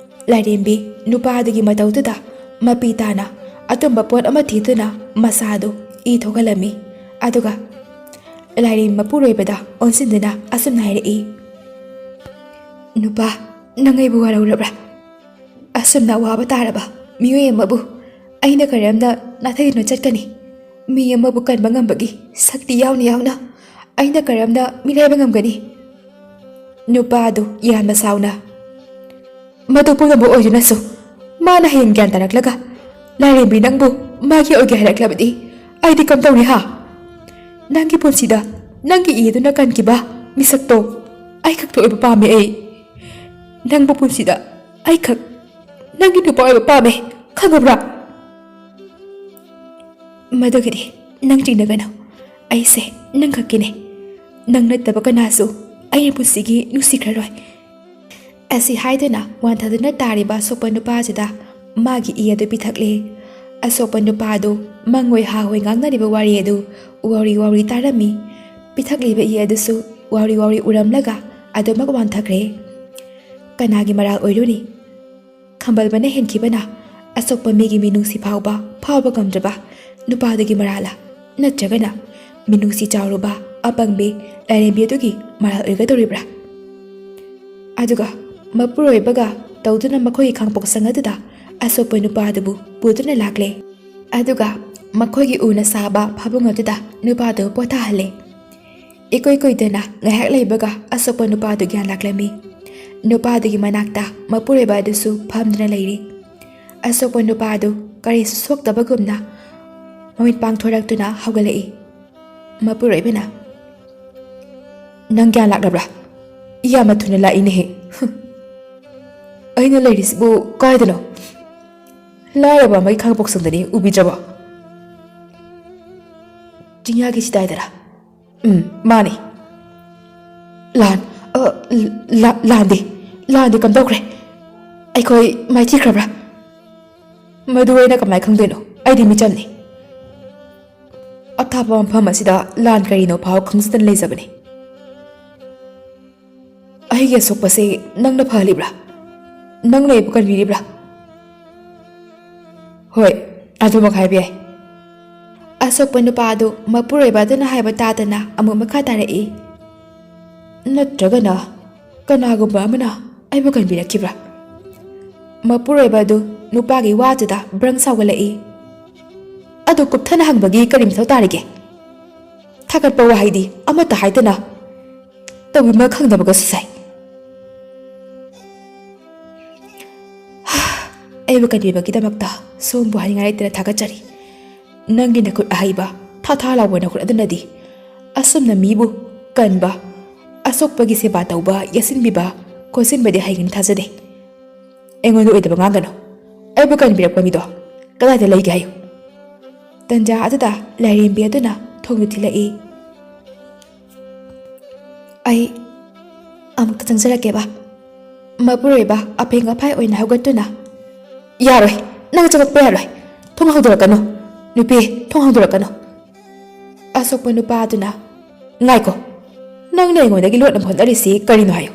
ꯂꯥꯏꯔꯦꯝꯕꯤ ꯅꯨꯄꯥ ꯑꯗꯨꯒꯤ ꯃꯇꯧꯗꯨꯗ ꯃꯄꯤ ꯇꯥꯅ ꯑꯆꯨꯝꯕ ꯄꯣꯠ ꯑꯃ ꯊꯤꯗꯨꯅ ꯃꯁꯥꯗꯨ ꯏ ꯊꯣꯛꯍꯜꯂꯝꯃꯤ꯫ ꯑꯗꯨꯒ ꯂꯥꯏꯔꯦꯝꯕꯤ ꯃꯄꯨꯔꯣꯏꯕꯗ ꯑꯣꯟꯁꯤꯟꯗꯨꯅ ꯑꯁꯨꯝꯅ ꯍꯥꯏꯔꯛꯏ, "ꯅꯨꯄꯥ, ꯅꯪ ꯑꯩꯕꯨ ꯋꯥꯔꯧꯔꯕ꯭ꯔꯥ? ꯑꯁꯨꯝꯅ ꯑꯋꯥꯕ ꯇꯥꯔꯕ ꯃꯤꯑꯣꯏ ꯑꯃꯕꯨ ꯑꯩꯅ ꯀꯔꯝꯅ ꯅꯥꯊꯩꯗꯨꯅ ꯆꯠꯀꯅꯤ? ꯃꯤ ꯑꯃꯕꯨ ꯀꯟꯕ ꯉꯝꯕꯒꯤ ꯁꯛꯇꯤ ꯌꯥꯎꯅ ꯌꯥꯎꯅ ꯑꯩꯅ ꯀꯔꯝꯅ ꯃꯤꯔꯥꯏꯕ ꯉꯝꯒꯅꯤ?" ꯅꯨꯄꯥ ꯑꯗꯨ ꯌꯥꯝꯅ ꯁꯥꯎꯅ, "ꯃꯗꯨ ꯄꯨꯝꯅꯃꯛ ꯑꯣꯏꯗꯨꯅꯁꯨ, ꯃꯥꯅ ꯍꯌꯦꯡ ꯒ꯭ꯌꯥꯟ ꯇꯥꯔꯛꯂꯒ ꯂꯥꯏꯔꯦꯝꯕꯤ ꯅꯪꯕꯨ ꯃꯥꯒꯤ ꯑꯣꯏꯒꯦ ꯍꯥꯏꯔꯛꯂꯕꯗꯤ ꯑꯩꯗꯤ ꯀꯝꯗꯧꯅꯤ ꯍꯥ? ꯅꯪꯒꯤ ꯄꯨꯟꯁꯤꯗ ꯅꯪꯒꯤ ꯏ ꯑꯗꯨꯅ ꯀꯟꯈꯤꯕ ꯃꯤꯁꯛꯇꯣ ꯑꯩ ꯈꯛꯇ ꯑꯣꯏꯕ ꯄꯥꯝꯃꯦ ꯑꯩ꯫ ꯅꯪꯕꯨ ꯄꯨꯟꯁꯤꯗ ꯑꯩꯈꯛ ꯅꯪꯒꯤ ꯅꯨꯄꯥ ꯑꯣꯏꯕ ꯄꯥꯝꯃꯦ, ꯈꯪꯉꯕ꯭ꯔꯥ?" "ꯃꯗꯨꯒꯤꯗꯤ ꯅꯪ ꯆꯤꯡꯅꯒꯅꯨ꯫ ꯑꯩꯁꯦ ꯅꯪ ꯈꯛꯀꯤꯅꯦ꯫ ꯅꯪ ꯅꯠꯇꯕ ꯀꯅꯥꯁꯨ ꯑꯩꯅ ꯄꯨꯟꯁꯤꯒꯤ ꯅꯨꯡꯁꯤꯈ꯭ꯔꯔꯣꯏ꯫" ꯑꯁꯤ ꯍꯥꯏꯗꯨꯅ ꯋꯥꯟꯊꯗꯨꯅ ꯇꯥꯔꯤꯕ ꯑꯁꯣꯛꯄ ꯅꯨꯄꯥꯁꯤꯗ ꯃꯥꯒꯤ ꯏ ꯑꯗꯨ ꯄꯤꯊꯛꯂꯦ꯫ ꯑꯁꯣꯛꯄ ꯅꯨꯄꯥ ꯑꯗꯨ ꯃꯪꯑꯣꯏ ꯍꯥꯍꯣꯏ ꯉꯥꯡꯅꯔꯤꯕ ꯋꯥꯔꯤ ꯑꯗꯨ ꯋꯥꯎꯔꯤ ꯋꯥꯎꯔꯤ ꯇꯥꯔꯝꯃꯤ꯫ ꯄꯤꯊꯛꯂꯤꯕ ꯏ ꯑꯗꯨꯁꯨ ꯋꯥꯎꯔꯤ ꯋꯥꯎꯔꯤ ꯎꯔꯝꯂꯒ ꯑꯗꯨꯃꯛ ꯋꯥꯟꯊꯈ꯭ꯔꯦ꯫ ꯀꯅꯥꯒꯤ ꯃꯔꯥꯜ ꯑꯣꯏꯔꯨꯅꯤ? ꯈꯝꯕꯜꯕꯅ ꯍꯦꯟꯈꯤꯕꯅ ꯑꯁꯣꯛꯄ ꯃꯤꯒꯤ ꯃꯤꯅꯨꯡꯁꯤ ꯐꯥꯎꯕ ꯐꯥꯎꯕ ꯉꯝꯗ꯭ꯔꯕ ꯅꯨꯄꯥꯗꯨꯒꯤ ꯃꯔꯥꯜꯂ? ꯅꯠꯇ꯭ꯔꯒꯅ ꯃꯤꯅꯨꯡꯁꯤ ꯆꯥꯎꯔꯨꯕ ꯑꯄꯪꯕꯤ ꯂꯥꯏꯔꯦꯝꯕꯤ ꯑꯗꯨꯒꯤ ꯃꯔꯥꯜ ꯑꯣꯏꯒꯗꯧꯔꯤꯕ꯭ꯔꯥ? ꯑꯗꯨꯒ ꯃꯄꯨꯔꯣꯏꯕꯒ ꯇꯧꯗꯨꯅ ꯃꯈꯣꯏꯒꯤ ꯈꯥꯡꯄꯣꯛꯁꯪ ꯑꯗꯨꯗ ꯑꯁꯣꯛꯄ ꯅꯨꯄꯥ ꯑꯗꯨꯕꯨ ꯄꯨꯗꯨꯅ ꯂꯥꯛꯂꯦ꯫ ꯑꯗꯨꯒ ꯃꯈꯣꯏꯒꯤ ꯎꯅ ꯁꯥꯕ ꯐꯃꯨꯡ ꯑꯗꯨꯗ ꯅꯨꯄꯥꯗꯨ ꯄꯣꯊꯥꯍꯜꯂꯦ꯫ ꯏꯀꯨꯏ ꯀꯨꯏꯗꯅ ꯉꯥꯏꯍꯥꯛ ꯂꯩꯕꯒ ꯑꯁꯣꯛꯄ ꯅꯨꯄꯥꯗꯨ ꯒ꯭ꯌꯥꯟ ꯂꯥꯛꯂꯝꯃꯤ꯫ ꯅꯨꯄꯥꯗꯨꯒꯤ ꯃꯅꯥꯛꯇ ꯃꯄꯨꯔꯣꯏꯕ ꯑꯗꯨꯁꯨ ꯐꯝꯗꯨꯅ ꯂꯩꯔꯤ꯫ ꯑꯁꯣꯛꯄ ꯅꯨꯄꯥ ꯑꯗꯨ ꯀꯔꯤꯁꯨ ꯁꯣꯛꯇꯕꯒꯨꯝꯅ ꯃꯃꯤꯠ ꯄꯥꯡꯊꯣꯔꯛꯇꯨꯅ ꯍꯧꯒꯠꯂꯛꯏ꯫ ꯃꯄꯨꯔꯣꯏꯕꯅ, "ꯅꯪ ꯒ꯭ꯌꯥꯟ ꯂꯥꯛꯂꯕ꯭ꯔꯥ? ꯌꯥꯝꯅ ꯊꯨꯅ ꯂꯥꯛꯏꯅꯦꯍꯦ꯫ ꯑꯩꯅ ꯂꯩꯔꯤꯁꯤꯕꯨ ꯀꯥꯏꯗꯅꯣ? ꯂꯥꯏꯔꯕ ꯑꯃꯒꯤ ꯈꯥꯡꯄꯣꯛꯁꯪꯗꯅꯤ, ꯎꯕꯤꯗ꯭ꯔꯕꯣ? ꯆꯤꯡꯌꯥꯒꯤ ꯆꯤꯗꯥꯏꯗꯔꯥ? ꯎꯝ, ꯃꯥꯅꯤ꯫ ꯂꯥꯟ, ꯑ, ꯂ-, ꯂꯥꯟꯗꯤ, ꯂꯥꯟꯗꯤ ꯀꯝꯗꯧꯈ꯭ꯔꯦ? ꯑꯩꯈꯣꯏ ꯃꯥꯏꯊꯤꯈ꯭ꯔꯕ꯭ꯔꯥ? ꯃꯗꯨ ꯑꯩꯅ ꯀꯃꯥꯏ ꯈꯪꯗꯣꯏꯅꯣ? ꯑꯩꯗꯤ ꯃꯤꯆꯝꯅꯤ꯫ ꯑꯊꯥꯞꯄ ꯃꯐꯝ ꯑꯁꯤꯗ ꯂꯥꯟ ꯀꯔꯤꯅꯣ ꯐꯥꯎ ꯈꯪꯖꯗꯅ ꯂꯩꯖꯕꯅꯤ꯫ ꯑꯩꯒꯤ ꯑꯁꯣꯛꯄꯁꯦ ꯅꯪꯅ ꯐꯍꯜꯂꯤꯕ꯭ꯔꯥ? ꯅꯪꯅ ꯑꯩꯕꯨ ꯀꯟꯕꯤꯔꯤꯕ꯭ꯔꯥ?" "ꯍꯣꯏ, ꯑꯗꯨꯃꯛ ꯍꯥꯏꯕ ꯌꯥꯏ꯫" ꯑꯁꯣꯛꯄ ꯅꯨꯄꯥ ꯑꯗꯨ ꯃꯄꯨꯔꯣꯏꯕ ꯑꯗꯨꯅ ꯍꯥꯏꯕ ꯇꯥꯗꯅ ꯑꯃꯨꯛ ꯃꯈꯥ ꯇꯥꯔꯛꯏ꯫ "ꯅꯠꯇ꯭ꯔꯒꯅ ꯀꯅꯥꯒꯨꯝꯕ ꯑꯃꯅ ꯑꯩꯕꯨ ꯀꯟꯕꯤꯔꯛꯈꯤꯕ꯭ꯔꯥ?" ꯃꯄꯨꯔꯣꯏꯕ ꯑꯗꯨ ꯅꯨꯄꯥꯒꯤ ꯋꯥꯗꯨꯗ ꯕ꯭ꯔꯪ ꯁꯥꯎꯒꯠꯂꯛꯏ꯫ "ꯑꯗꯨ ꯀꯨꯞꯊꯅ ꯍꯪꯕꯒꯤ ꯀꯔꯤ ꯃꯊꯧ ꯇꯥꯔꯤꯒꯦ? ꯊꯥꯒꯠꯄ ꯋꯥꯍꯩꯗꯤ ꯑꯃꯠꯇ ꯍꯥꯏꯗꯅ ꯇꯧꯕꯤꯃꯜ ꯈꯪꯗꯕꯒꯁꯨ ꯁꯥꯏ꯫" "ꯑꯩꯕꯨ ꯀꯟꯕꯤꯕꯒꯤꯗꯃꯛꯇ ꯁꯣꯝꯕꯨ ꯍꯥꯏꯅꯤꯡꯉꯥꯏ ꯂꯩꯇꯅ ꯊꯥꯒꯠꯆꯔꯤ꯫ ꯅꯪꯒꯤ ꯅꯈꯨꯠ ꯑꯍꯩꯕ, ꯊꯥ ꯊꯥ ꯂꯥꯎꯕ ꯅꯈꯨꯠ ꯑꯗꯨꯅꯗꯤ ꯑꯁꯨꯝꯅ ꯃꯤꯕꯨ ꯀꯟꯕ, ꯑꯁꯣꯛꯄꯒꯤ ꯁꯦꯕꯥ ꯇꯧꯕ, ꯌꯦꯠꯁꯤꯟꯕꯤꯕ, ꯀꯣꯠꯁꯤꯟꯕꯗꯤ ꯍꯩꯒꯅꯤ ꯊꯥꯖꯗꯦ꯫ ꯑꯩꯉꯣꯟꯗ ꯑꯣꯏꯗꯕ ꯉꯥꯡꯒꯅꯨ꯫ ꯑꯩꯕꯨ ꯀꯟꯕꯤꯔꯛꯄ ꯃꯤꯗꯣ ꯀꯗꯥꯏꯗ ꯂꯩꯒꯦ ꯍꯥꯏꯌꯨ꯫" ꯇꯟꯖꯥ ꯑꯗꯨꯗ ꯂꯥꯏꯔꯦꯝꯕꯤ ꯑꯗꯨꯅ ꯊꯣꯡꯗꯨ ꯊꯤꯜꯂꯛꯏ꯫ "ꯑꯩ ꯑꯃꯨꯛꯇ ꯆꯪꯖꯔꯛꯀꯦꯕ꯫" ꯃꯄꯨꯔꯣꯏꯕ ꯑꯐꯦꯡ ꯑꯐꯥꯏ ꯑꯣꯏꯅ ꯍꯧꯒꯠꯇꯨꯅ, "ꯌꯥꯔꯣꯏ, ꯅꯪ ꯆꯪꯉꯛꯄ ꯌꯥꯔꯣꯏ꯫ ꯊꯣꯡ ꯍꯥꯡꯗꯣꯔꯛꯀꯅꯨ, ꯅꯨꯄꯤ, ꯊꯣꯡ ꯍꯥꯡꯗꯣꯔꯛꯀꯅꯨ꯫" ꯑꯁꯣꯛꯄ ꯅꯨꯄꯥ ꯑꯗꯨꯅ, "ꯉꯥꯏꯈꯣ, ꯅꯪꯅ ꯑꯩꯉꯣꯟꯗꯒꯤ ꯂꯣꯠꯅꯕ ꯍꯣꯠꯅꯔꯤꯁꯤ ꯀꯔꯤꯅꯣ ꯍꯥꯏꯌꯨ?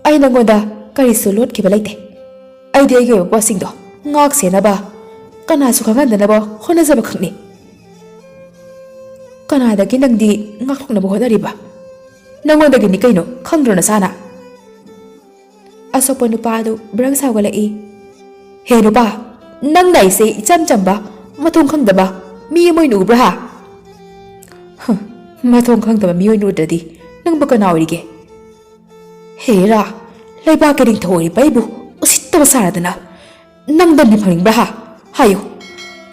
ꯑꯩ ꯅꯪꯉꯣꯟꯗ ꯀꯔꯤꯁꯨ ꯂꯣꯠꯈꯤꯕ ꯂꯩꯇꯦ꯫ ꯑꯩꯗꯤ ꯑꯩꯒꯤ ꯑꯣꯏꯕ ꯄꯣꯠꯁꯤꯡꯗꯣ ꯉꯥꯛ ꯁꯦꯟꯅꯕ, ꯀꯅꯥꯁꯨ ꯈꯪꯍꯟꯗꯅꯕ ꯍꯣꯠꯅꯖꯕ ꯈꯛꯅꯤ꯫ ꯀꯅꯥꯗꯒꯤ ꯅꯪꯗꯤ ꯉꯥꯛꯊꯣꯛꯅꯕ ꯍꯣꯠꯅꯔꯤꯕ? ꯅꯪꯉꯣꯟꯗꯒꯤꯅꯤ ꯀꯩꯅꯣ, ꯈꯪꯗ꯭ꯔꯣ ꯅꯁꯥꯅ?" ꯑꯁꯣꯛꯄ ꯅꯨꯄꯥ ꯑꯗꯨ ꯕ꯭ꯔꯪ ꯁꯥꯎꯒꯠꯂꯛꯏ꯫ "ꯍꯦ ꯅꯨꯄꯥ, ꯅꯪꯅ ꯑꯩꯁꯦ ꯏꯆꯝ ꯆꯝꯕ, ꯃꯊꯣꯡ ꯈꯪꯗꯕ ꯃꯤ ꯑꯃ ꯑꯣꯏꯅ ꯎꯕ꯭ꯔꯥ ꯍꯥ? ꯍ, ꯃꯊꯣꯡ ꯈꯪꯗꯕ ꯃꯤ ꯑꯣꯏꯅ ꯎꯗ꯭ꯔꯗꯤ ꯅꯪꯕꯨ ꯀꯅꯥ ꯑꯣꯏꯔꯤꯒꯦ? ꯍꯦꯔꯥ, ꯂꯩꯕꯥꯛꯀꯤ ꯅꯤꯡꯊꯧ ꯑꯣꯏꯔꯤꯕ ꯑꯩꯕꯨ ꯎꯁꯤꯠꯇꯕ ꯁꯥꯔꯗꯅ ꯅꯪ ꯗꯟꯗꯤ ꯐꯪꯅꯤꯡꯕ꯭ꯔꯥ ꯍꯥ? ꯍꯥꯏꯌꯨ,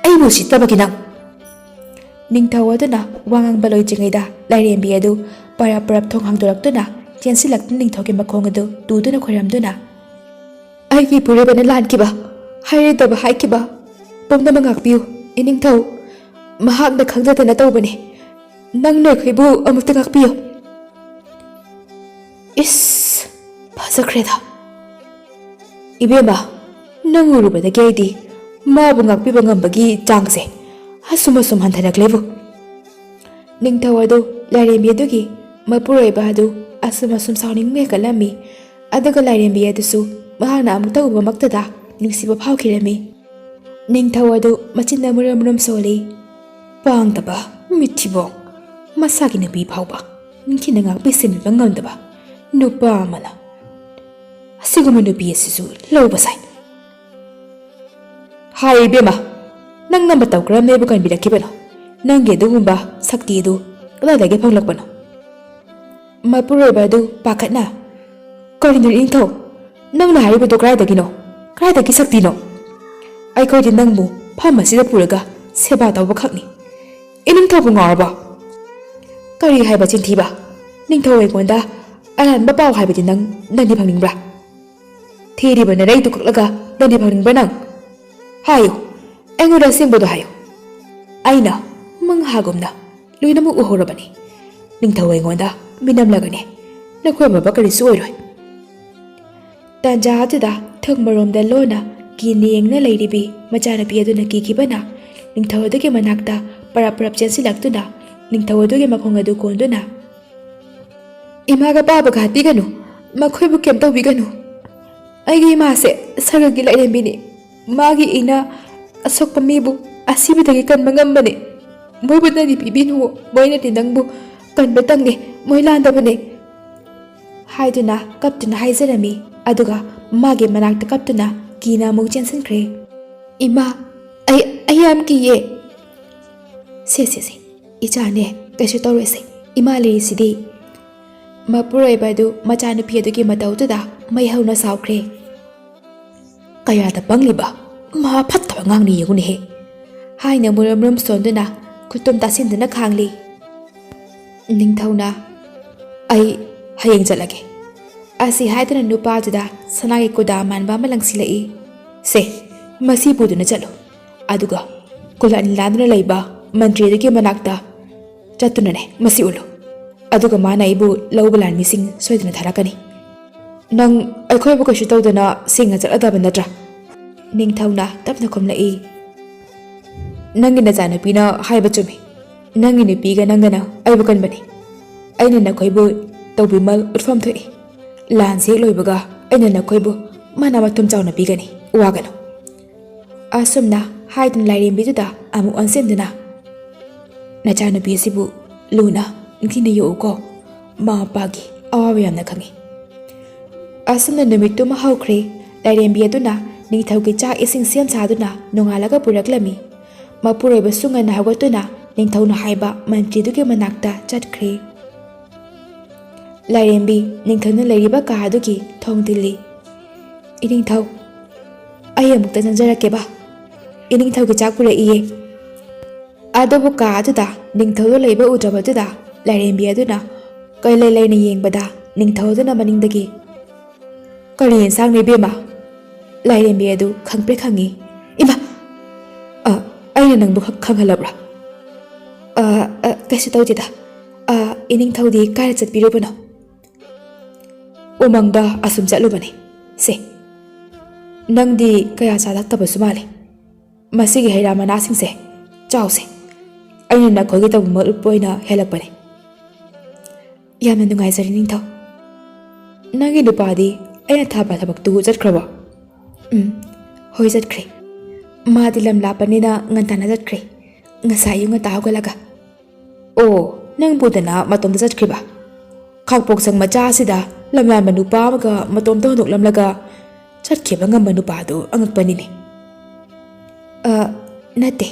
ꯑꯩꯕꯨ ꯎꯁꯤꯠꯇꯕꯒꯤ ꯅꯪ꯫ ꯅꯤꯡꯊꯧ ꯑꯗꯨꯅ ꯋꯥ ꯉꯥꯡꯕ ꯂꯣꯏꯗ꯭ꯔꯤꯉꯩꯗ ꯂꯥꯏꯔꯦꯝꯕꯤ ꯑꯗꯨ ꯄꯔꯞ ꯄꯔꯞ ꯊꯣꯡ ꯍꯥꯡꯗꯣꯔꯛꯇꯨꯅ ꯆꯦꯟꯁꯤꯜꯂꯛꯇꯨꯅ ꯅꯤꯡꯊꯧꯒꯤ ꯃꯈꯣꯡ ꯑꯗꯨ ꯇꯨꯗꯨꯅ ꯈꯣꯏꯔꯝꯗꯨꯅ, "ꯑꯩꯒꯤ ꯏꯄꯨꯔꯣꯏꯕꯅ ꯂꯥꯟꯈꯤꯕ, ꯍꯥꯏꯔꯣꯏꯗꯕ ꯍꯥꯏꯈꯤꯕ ꯄꯨꯝꯅꯃꯛ ꯉꯥꯛꯄꯤꯌꯨ, ꯏꯅꯤꯡꯊꯧ꯫ ꯃꯍꯥꯛꯅ ꯈꯪꯖꯗꯅ ꯇꯧꯕꯅꯤ꯫ ꯅꯪꯅ ꯑꯩꯈꯣꯏꯕꯨ ꯑꯃꯨꯛꯇ ꯉꯥꯛꯄꯤꯌꯨ꯫" ꯏꯁ, ꯐꯖꯈ꯭ꯔꯦꯗ꯫ ꯏꯕꯦꯝꯃ, ꯅꯪ ꯎꯔꯨꯕꯗꯒꯤ ꯑꯩꯗꯤ ꯃꯥꯕꯨ ꯉꯥꯛꯄꯤꯕ ꯉꯝꯕꯒꯤ ꯆꯥꯡꯁꯦ ꯑꯁꯨꯝ ꯑꯁꯨꯝ ꯍꯟꯊꯔꯛꯂꯦꯕꯨ꯫ ꯅꯤꯡꯊꯧ ꯑꯗꯨ ꯂꯥꯏꯔꯦꯝꯕꯤ ꯑꯗꯨꯒꯤ ꯃꯄꯨꯔꯣꯏꯕ ꯑꯗꯨ ꯑꯁꯨꯝ ꯑꯁꯨꯝ ꯁꯥꯎꯅꯤꯡꯕ ꯍꯦꯟꯒꯠꯂꯝꯃꯤ꯫ ꯑꯗꯨꯒ ꯂꯥꯏꯔꯦꯝꯕꯤ ꯑꯗꯨꯁꯨ ꯃꯍꯥꯛꯅ ꯑꯃꯨꯛꯇ ꯎꯕꯃꯛꯇꯗ ꯅꯨꯡꯁꯤꯕ ꯐꯥꯎꯈꯤꯔꯝꯃꯤ꯫ ꯅꯤꯡꯊꯧ ꯑꯗꯨ ꯃꯆꯤꯟꯗ ꯃꯨꯔꯨꯝ ꯃꯨꯔꯨꯝ ꯁꯣꯜꯂꯤ꯫ "ꯄꯥꯡꯗꯕ, ꯃꯤꯊꯤꯕꯣꯡ, ꯃꯁꯥꯒꯤ ꯅꯨꯄꯤ ꯐꯥꯎꯕ ꯅꯤꯡꯊꯤꯅ ꯉꯥꯛꯄꯤ ꯁꯦꯟꯕꯤꯕ ꯉꯝꯗꯕ ꯅꯨꯄꯥ ꯑꯃꯅ ꯑꯁꯤꯒꯨꯝꯕ ꯅꯨꯄꯤ ꯑꯁꯤꯁꯨ ꯂꯧꯕ ꯁꯥꯏ꯫" "ꯍꯥꯏ ꯏꯕꯦꯝꯃ, ꯅꯪꯅ ꯃꯇꯧ ꯀꯔꯝꯅ ꯑꯩꯕꯨ ꯀꯟꯕꯤꯔꯛꯈꯤꯕꯅꯣ? ꯅꯪꯒꯤ ꯑꯗꯨꯒꯨꯝꯕ ꯁꯛꯇꯤ ꯑꯗꯨ ꯀꯗꯥꯏꯗꯒꯤ ꯐꯪꯂꯛꯄꯅꯣ?" ꯃꯄꯨꯔꯣꯏꯕ ꯑꯗꯨ ꯄꯥꯈꯠꯅ, "ꯀꯔꯤꯅꯣ ꯏꯅꯤꯡꯊꯧ? ꯅꯪꯅ ꯍꯥꯏꯔꯤꯕꯗꯨ ꯀꯗꯥꯏꯗꯒꯤꯅꯣ? ꯀꯗꯥꯏꯗꯒꯤ ꯁꯛꯇꯤꯅꯣ? ꯑꯩꯈꯣꯏꯗꯤ ꯅꯪꯕꯨ ꯐꯝ ꯑꯁꯤꯗ ꯄꯨꯔꯒ ꯁꯦꯕꯥ ꯇꯧꯕꯈꯛꯅꯤ꯫" "ꯏꯅꯤꯡꯊꯧꯕꯨ ꯉꯥꯎꯔꯕꯣ? ꯀꯔꯤ ꯍꯥꯏꯕ ꯆꯤꯟꯊꯤꯕ? ꯅꯤꯡꯊꯧ ꯑꯩꯉꯣꯟꯗ ꯑꯔꯥꯟꯕ ꯄꯥꯎ ꯍꯥꯏꯕꯗꯤ ꯅꯪ, ꯅꯪꯗꯤ ꯐꯪꯅꯤꯡꯕ꯭ꯔꯥ? ꯊꯤꯔꯤꯕ ꯅꯔꯩꯗꯨ ꯀꯛꯂꯒ ꯅꯪꯗꯤ ꯐꯪꯅꯤꯡꯕ꯭ꯔꯥ ꯅꯪ? ꯍꯥꯏꯌꯨ, ꯑꯩꯉꯣꯟꯗ ꯑꯁꯦꯡꯕꯗꯣ ꯍꯥꯏꯌꯨ꯫ ꯑꯩꯅ ꯃꯪꯍꯥꯒꯨꯝꯅ ꯂꯣꯏꯅꯃꯛ ꯎꯍꯧꯔꯕꯅꯤ꯫ ꯅꯤꯡꯊꯧ ꯑꯩꯉꯣꯟꯗ ꯃꯤꯅꯝꯂꯒꯅꯤ꯫ ꯅꯈꯣꯏ ꯃꯕ ꯀꯔꯤꯁꯨ ꯑꯣꯏꯔꯣꯏ꯫" ꯇꯥꯟꯖꯥ ꯑꯗꯨꯗ ꯊꯣꯡ ꯃꯔꯣꯝꯗ ꯂꯣꯟꯅ ꯀꯤꯅ ꯌꯦꯡꯅ ꯂꯩꯔꯤꯕꯤ ꯃꯆꯥꯅꯨꯄꯤ ꯑꯗꯨꯅ ꯀꯤꯈꯤꯕꯅ ꯅꯤꯡꯊꯧ ꯑꯗꯨꯒꯤ ꯃꯅꯥꯛꯇ ꯄꯔꯞ ꯄꯔꯞ ꯆꯦꯟꯁꯤꯜꯂꯛꯇꯨꯅ ꯅꯤꯡꯊꯧ ꯑꯗꯨꯒꯤ ꯃꯈꯣꯡ ꯑꯗꯨ ꯀꯣꯟꯗꯨꯅ, "ꯏꯃꯥꯒ ꯄꯥꯕꯒ ꯍꯥꯠꯄꯤꯒꯅꯨ, ꯃꯈꯣꯏꯕꯨ ꯀꯩꯝ ꯇꯧꯕꯤꯒꯅꯨ꯫ ꯑꯩꯒꯤ ꯏꯃꯥꯁꯦ ꯁꯔꯒꯒꯤ ꯂꯥꯏꯔꯦꯝꯕꯤꯅꯤ꯫ ꯃꯥꯒꯤ ꯏꯅ ꯑꯁꯣꯛꯄ ꯃꯤꯕꯨ ꯑꯁꯤꯕꯗꯒꯤ ꯀꯟꯕ ꯉꯝꯕꯅꯤ꯫ ꯃꯣꯏꯕꯨ ꯅꯪꯗꯤ ꯄꯤꯕꯤꯅꯨ, ꯃꯣꯏꯅꯗꯤ ꯅꯪꯕꯨ ꯀꯟꯕꯇꯪꯅꯤ, ꯃꯣꯏ ꯂꯥꯟꯗꯕꯅꯤ꯫" ꯍꯥꯏꯗꯨꯅ ꯀꯞꯇꯨꯅ ꯍꯥꯏꯖꯔꯝꯃꯤ꯫ ꯑꯗꯨꯒ ꯃꯥꯒꯤ ꯃꯅꯥꯛꯇ ꯀꯞꯇꯨꯅ ꯀꯤꯅ ꯑꯃꯨꯛ ꯆꯦꯟꯁꯤꯟꯈ꯭ꯔꯦ꯫ "ꯏꯃꯥ, ꯑꯩ, ꯑꯩ ꯌꯥꯝ ꯀꯤꯌꯦ꯫" "ꯁꯦ, ꯁꯦ, ꯁꯦ, ꯏꯆꯥꯅꯦ, ꯀꯩꯁꯨ ꯇꯧꯔꯣꯏꯁꯦ, ꯏꯃꯥ ꯂꯩꯔꯤꯁꯤꯗꯤ꯫" ꯃꯄꯨꯔꯣꯏꯕ ꯑꯗꯨ ꯃꯆꯥꯅꯨꯄꯤ ꯑꯗꯨꯒꯤ ꯃꯇꯧꯗꯨꯗ ꯃꯩ ꯍꯧꯅ ꯁꯥꯎꯈ꯭ꯔꯦ꯫ "ꯀꯌꯥꯗ ꯄꯪꯂꯤꯕ, ꯃꯍꯥ ꯐꯠꯇꯕ ꯑꯉꯥꯡꯅꯤ ꯌꯦꯡꯉꯨꯅꯦꯍꯦ!" ꯍꯥꯏꯅ ꯃꯨꯔꯨꯝ ꯃꯨꯔꯨꯝ ꯁꯣꯟꯗꯨꯅ ꯈꯨꯠꯇꯨꯝ ꯇꯥꯁꯤꯟꯗꯨꯅ ꯈꯥꯡꯂꯤ꯫ ꯅꯤꯡꯊꯧꯅ, "ꯑꯩ ꯍꯌꯦꯡ ꯆꯠꯂꯒꯦ" ꯑꯁꯤ ꯍꯥꯏꯗꯨꯅ ꯅꯨꯄꯥꯗꯨꯗ ꯁꯅꯥꯒꯤ ꯀꯨꯗꯥ ꯃꯥꯟꯕ ꯑꯃ ꯂꯪꯁꯤꯜꯂꯛꯏ꯫ "ꯁꯦ, ꯃꯁꯤ ꯄꯨꯗꯨꯅ ꯆꯠꯂꯨ꯫ ꯑꯗꯨꯒ ꯀꯨꯂꯥꯅꯤ ꯂꯥꯟꯗꯨꯅ ꯂꯩꯕ ꯃꯟꯇ꯭ꯔꯤ ꯑꯗꯨꯒꯤ ꯃꯅꯥꯛꯇ ꯆꯠꯇꯨꯅꯅꯦ ꯃꯁꯤ ꯎꯠꯂꯨ꯫ ꯑꯗꯨꯒ ꯃꯥꯅ ꯑꯩꯕꯨ ꯂꯧꯕ ꯂꯥꯟꯃꯤꯁꯤꯡ ꯁꯣꯏꯗꯅ ꯊꯥꯔꯛꯀꯅꯤ꯫ ꯅꯪ ꯑꯩꯈꯣꯏꯕꯨ ꯀꯩꯁꯨ ꯇꯧꯗꯅ ꯁꯦꯡꯅ ꯆꯠꯂꯗꯕ ꯅꯠꯇ꯭ꯔꯥ?" ꯅꯤꯡꯊꯧꯅ ꯇꯞꯅ ꯈꯨꯝꯂꯛꯏ꯫ "ꯅꯪꯒꯤ ꯅꯆꯥꯅꯨꯄꯤꯅ ꯍꯥꯏꯕ ꯆꯨꯝꯃꯤ꯫ ꯅꯪꯒꯤ ꯅꯨꯄꯤꯒ ꯅꯪꯒꯅ ꯑꯩꯕꯨ ꯀꯟꯕꯅꯤ꯫ ꯑꯩꯅ ꯅꯈꯣꯏꯕꯨ ꯇꯧꯕꯤꯃꯜ ꯎꯠꯐꯝ ꯊꯣꯛꯏ꯫ ꯂꯥꯟꯁꯤ ꯍꯦꯛ ꯂꯣꯏꯕꯒ ꯑꯩꯅ ꯅꯈꯣꯏꯕꯨ ꯃꯅꯥ ꯃꯊꯨꯝ ꯆꯥꯎꯅ ꯄꯤꯒꯅꯤ꯫ ꯋꯥꯒꯅꯨ꯫" ꯑꯁꯨꯝꯅ ꯍꯥꯏꯗꯨꯅ ꯂꯥꯏꯔꯦꯝꯕꯤꯗꯨꯗ ꯑꯃꯨꯛ ꯑꯣꯟꯁꯤꯟꯗꯨꯅ, "ꯅꯆꯥꯅꯨꯄꯤ ꯑꯁꯤꯕꯨ ꯂꯨꯅ ꯅꯤꯡꯊꯤꯅ ꯌꯣꯛꯎꯀꯣ꯫ ꯃꯃꯥ ꯃꯄꯥꯒꯤ ꯑꯋꯥꯕ ꯌꯥꯝꯅ ꯈꯪꯉꯤ꯫" ꯑꯁꯨꯝꯅ ꯅꯨꯃꯤꯠꯇꯨꯃ ꯍꯧꯈ꯭ꯔꯦ꯫ ꯂꯥꯏꯔꯦꯝꯕꯤ ꯑꯗꯨꯅ ꯅꯤꯡꯊꯧꯒꯤ ꯆꯥꯛ ꯏꯁꯤꯡ ꯁꯦꯝ ꯁꯥꯗꯨꯅ ꯅꯣꯡꯉꯥꯜꯂꯒ ꯄꯨꯔꯛꯂꯝꯃꯤ꯫ ꯃꯄꯨꯔꯣꯏꯕꯁꯨ ꯉꯟꯅ ꯍꯧꯒꯠꯇꯨꯅ ꯅꯤꯡꯊꯧꯅ ꯍꯥꯏꯕ ꯃꯟꯇ꯭ꯔꯤꯗꯨꯒꯤ ꯃꯅꯥꯛꯇ ꯆꯠꯈ꯭ꯔꯦ꯫ ꯂꯥꯏꯔꯦꯝꯕꯤ ꯅꯤꯡꯊꯧꯅ ꯂꯩꯔꯤꯕ ꯀꯥ ꯑꯗꯨꯒꯤ ꯊꯣꯡ ꯊꯤꯜꯂꯤ꯫ "ꯏꯅꯤꯡꯊꯧ, ꯑꯩ ꯑꯃꯨꯛꯇ ꯆꯪꯖꯔꯛꯀꯦꯕ꯫ ꯏꯅꯤꯡꯊꯧꯒꯤ ꯆꯥꯛ ꯄꯨꯔꯛꯏꯌꯦ꯫" ꯑꯗꯨꯕꯨ ꯀꯥ ꯑꯗꯨꯗ ꯅꯤꯡꯊꯧꯗꯨ ꯂꯩꯕ ꯎꯗ꯭ꯔꯕꯗꯨꯗ ꯂꯥꯏꯔꯦꯝꯕꯤ ꯑꯗꯨꯅ ꯀꯣꯏꯂꯩ ꯂꯩꯅ ꯌꯦꯡꯕꯗ ꯅꯤꯡꯊꯧ ꯑꯗꯨꯅ ꯃꯅꯤꯡꯗꯒꯤ, "ꯀꯔꯤ ꯌꯦꯟꯁꯥꯡꯅꯣ ꯏꯕꯦꯝꯃ?" ꯂꯥꯏꯔꯦꯝꯕꯤ ꯑꯗꯨ ꯈꯪꯄ꯭ꯔꯦꯛ ꯈꯪꯉꯤ꯫ "ꯏꯃꯥ! ꯑ, ꯑꯩꯅ ꯅꯪꯕꯨ ꯈ-, ꯈꯪꯍꯜꯂꯕ꯭ꯔꯥ?" "ꯑ, ꯑ, ꯀꯩꯁꯨ ꯇꯧꯗꯦꯗ꯫ ꯑ, ꯏꯅꯤꯡꯊꯧꯗꯤ ꯀꯥꯏꯗ ꯆꯠꯄꯤꯔꯨꯕꯅꯣ?" "ꯎꯃꯪꯗ ꯑꯁꯨꯝ ꯆꯠꯂꯨꯕꯅꯤ꯫ ꯁꯦ, ꯅꯪꯗꯤ ꯀꯌꯥ ꯆꯥꯔꯛꯇꯕꯁꯨ ꯃꯥꯜꯂꯤ꯫ ꯃꯁꯤꯒꯤ ꯍꯩ ꯔꯥ ꯃꯅꯥꯁꯤꯡꯁꯦ ꯆꯥꯎꯁꯦ꯫ ꯑꯩꯅ ꯅꯈꯣꯏꯒꯤ ꯇꯧꯕ ꯃꯔꯨꯞ ꯑꯣꯏꯅ ꯍꯦꯜꯂꯛꯄꯅꯤ꯫" "ꯌꯥꯝꯅ ꯅꯨꯡꯉꯥꯏꯖꯔꯦ ꯅꯤꯡꯊꯧ꯫ ꯅꯪꯒꯤ ꯅꯨꯄꯥꯗꯤ ꯑꯩꯅ ꯊꯥꯕ ꯊꯕꯛꯇꯨ ꯆꯠꯈ꯭ꯔꯕꯣ?" "ꯎꯝ, ꯍꯣꯏ, ꯆꯠꯈ꯭ꯔꯦ꯫ ꯃꯥꯗꯤ ꯂꯝ ꯂꯥꯞꯄꯅꯤꯅ ꯉꯟꯇꯥꯅ ꯆꯠꯈ꯭ꯔꯦ꯫ ꯉꯁꯥꯏ ꯑꯌꯨꯛ ꯉꯟꯇꯥ ꯍꯧꯒꯠꯂꯒ꯫" "ꯑꯣ, ꯅꯪꯕꯨꯗꯅ ꯃꯇꯣꯝꯇ ꯆꯠꯈ꯭ꯔꯤꯕ? ꯈꯥꯛꯄꯣꯛꯁꯪ ꯃꯆꯥ ꯑꯁꯤꯗ ꯂꯝꯌꯥꯟꯕ ꯅꯨꯄꯥ ꯑꯃꯒ ꯃꯇꯣꯝꯇ ꯍꯨꯟꯗꯣꯛꯂꯝꯂꯒ ꯆꯠꯈꯤꯕ ꯉꯝꯕ ꯅꯨꯄꯥꯗꯨ ꯑꯉꯛꯄꯅꯤꯅꯦ꯫" "ꯑ, ꯅꯠꯇꯦ,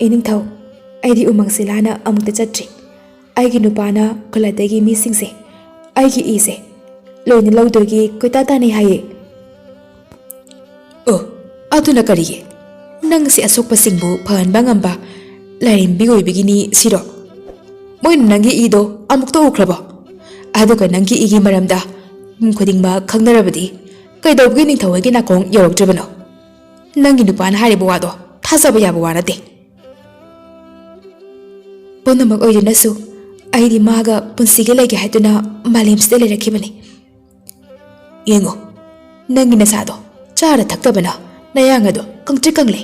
ꯏꯅꯤꯡꯊꯧ, ꯑꯩꯗꯤ ꯎꯃꯪ ꯁꯤꯂꯥꯅ ꯑꯃꯨꯛꯇ ꯆꯠꯇ꯭ꯔꯤ꯫ ꯑꯩꯒꯤ ꯅꯨꯄꯥꯅ ꯈꯨꯜꯂꯗꯒꯤ ꯃꯤꯁꯤꯡꯁꯦ ꯑꯩꯒꯤ ꯏꯁꯦ ꯂꯣꯏꯅ ꯂꯧꯗꯣꯏꯒꯤ ꯀꯣꯏꯇꯥ ꯇꯥꯅꯩ ꯍꯥꯏꯌꯦ꯫ ꯑꯣ, ꯑꯗꯨꯅ ꯀꯔꯤꯒꯤ? ꯅꯪꯁꯦ ꯑꯁꯣꯛꯄꯁꯤꯡꯕꯨ ꯐꯍꯟꯕ ꯉꯝꯕ ꯂꯥꯏꯔꯦꯝꯕꯤ ꯑꯣꯏꯕꯒꯤꯅꯤ ꯁꯤꯔꯣ? ꯃꯣꯏꯅ ꯅꯪꯒꯤ ꯏꯗꯣ ꯑꯃꯨꯛꯇ ꯎꯈ꯭ꯔꯕꯣ? ꯑꯗꯨꯒ ꯅꯪꯒꯤ ꯏꯒꯤ ꯃꯔꯝꯗ ꯃꯤ ꯈꯨꯗꯤꯡꯃꯛ ꯈꯪꯅꯔꯕꯗꯤ ꯀꯩꯗꯧꯕꯒꯤ ꯅꯤꯡꯊꯧ ꯍꯣꯏꯒꯤ ꯅꯥꯀꯣꯡ ꯌꯧꯔꯛꯇ꯭ꯔꯤꯕꯅꯣ? ꯅꯪꯒꯤ ꯅꯨꯄꯥꯅ ꯍꯥꯏꯔꯤꯕ ꯋꯥꯗꯣ ꯊꯥꯖꯕ ꯌꯥꯕ ꯋꯥ ꯅꯠꯇꯦ꯫ ꯄꯨꯝꯅꯃꯛ ꯑꯣꯏꯗꯨꯅꯁꯨ ꯑꯩꯗꯤ ꯃꯥꯒ ꯄꯨꯟꯁꯤꯒꯤ ꯂꯩꯒꯦ ꯍꯥꯏꯗꯨꯅ ꯃꯥꯂꯦꯝꯁꯤꯗ ꯂꯩꯔꯛꯈꯤꯕꯅꯤ꯫ ꯌꯦꯡꯉꯣ, ꯅꯪꯒꯤ ꯅꯁꯥꯗꯣ ꯆꯥꯔ ꯊꯛꯇꯕꯅ ꯅꯌꯥꯡ ꯑꯗꯣ ꯀꯪꯇ꯭ꯔꯤꯛ ꯀꯪꯂꯦ꯫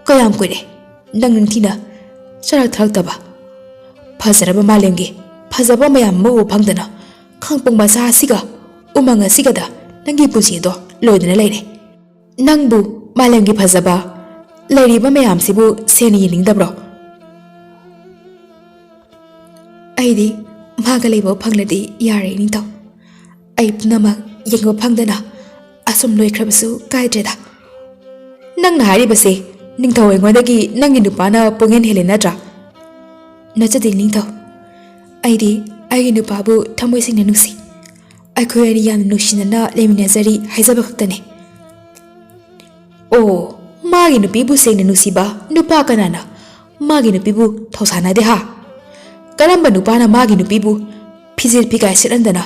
ꯀꯌꯥꯝ ꯀꯨꯏꯔꯦ ꯅꯪ ꯅꯤꯡꯊꯤꯅ ꯆꯥꯔ ꯊꯛꯇꯕ? ꯐꯖꯔꯕ ꯃꯥꯂꯦꯝꯒꯤ ꯐꯖꯕ ꯃꯌꯥꯝ ꯑꯃ ꯎꯕ ꯐꯪꯗꯅ ꯈꯥꯡꯄꯣꯛ ꯃꯆꯥ ꯑꯁꯤꯒ ꯎꯃꯪ ꯑꯁꯤꯒꯗ ꯅꯪꯒꯤ ꯄꯨꯟꯁꯤꯗꯣ ꯂꯣꯏꯗꯅ ꯂꯩꯔꯦ꯫ ꯅꯪꯕꯨ ꯃꯥꯂꯦꯝꯒꯤ ꯐꯖꯕ ꯂꯩꯔꯤꯕ ꯃꯌꯥꯝꯁꯤꯕꯨ ꯁꯦꯟꯅ ꯌꯦꯡꯅꯤꯡꯗꯕ꯭ꯔꯣ? ꯑꯩꯗꯤ ꯃꯥꯒ ꯂꯩꯕ ꯐꯪꯂꯗꯤ ꯌꯥꯔꯦ, ꯏꯅꯤꯡꯊꯧ꯫ ꯑꯩ ꯄꯨꯝꯅꯃꯛ ꯌꯦꯡꯕ ꯐꯪꯗꯅ ꯑꯁꯨꯝ ꯂꯣꯏꯈ꯭ꯔꯕꯁꯨ ꯀꯥꯏꯗ꯭ꯔꯦꯗ꯫ ꯅꯪꯅ ꯍꯥꯏꯔꯤꯕꯁꯦ ꯅꯤꯡꯊꯧ ꯑꯩꯉꯣꯟꯗꯒꯤ ꯅꯪꯒꯤ ꯅꯨꯄꯥꯅ ꯄꯨꯡꯍꯦꯟ ꯍꯦꯜꯂꯦ ꯅꯠꯇ꯭ꯔꯥ? ꯅꯠꯆꯗꯦ ꯅꯤꯡꯊꯧ꯫ ꯑꯩꯗꯤ ꯑꯩꯒꯤ ꯅꯨꯄꯥꯕꯨ ꯊꯃꯣꯏ ꯁꯦꯡꯅ ꯅꯨꯡꯁꯤ꯫ ꯑꯩꯈꯣꯏ ꯑꯅꯤ ꯌꯥꯝꯅ ꯅꯨꯡꯁꯤꯅꯅ ꯂꯩꯃꯤꯟꯅꯖꯔꯤ ꯍꯥꯏꯖꯕ ꯈꯛꯇꯅꯤ꯫ ꯑꯣ, ꯃꯥꯒꯤ ꯅꯨꯄꯤꯕꯨ ꯁꯦꯡꯅ ꯅꯨꯡꯁꯤꯕ ꯅꯨꯄꯥ ꯀꯅꯥꯅ ꯃꯥꯒꯤ ꯅꯨꯄꯤꯕꯨ ꯊꯧꯁꯥꯅꯗꯦ ꯍꯥ? ꯀꯔꯝꯕ ꯅꯨꯄꯥꯅ ꯃꯥꯒꯤ ꯅꯨꯄꯤꯕꯨ ꯐꯤꯖꯦꯠ ꯐꯤꯒꯥꯏ ꯁꯦꯠꯍꯟꯗꯅ,